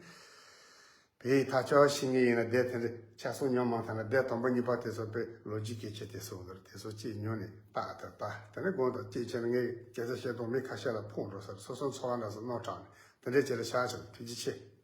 བོད་ཡིག་ཐག་ཆོད་ཤེས་ངེས་ཡིན་ན་དེ་དེ་འདྲས་ཆ་སོང་ཉོ་མ་ཐག་ན་དེ་དང་པོ་གཉིས་པ་དེ་ཚོ་དཔེ་ལོ་རྒྱུས་སྐད་ཆ་དེ་ཚོ་དེ་ཚོ་ཅིག་ཉོ་ནས་ལྟ་དེ་ལྟ་དེ་ནས་དགོངས་དག་ཅིག་བྱས་ན་ངས་སྐད་ཆ་བཤད་དང་མི་ཁ་ཤས་ལ་ཕོག་འགྲོ་ས་རེད། སོ་སོ་འཚོ་བ་འདྲ་སོ་སྣོན་དྲག་ནས་དེ་འདྲས་བྱས་ལ་བཞག་ཆོག་ཐུགས་རྗེ་ཆེ།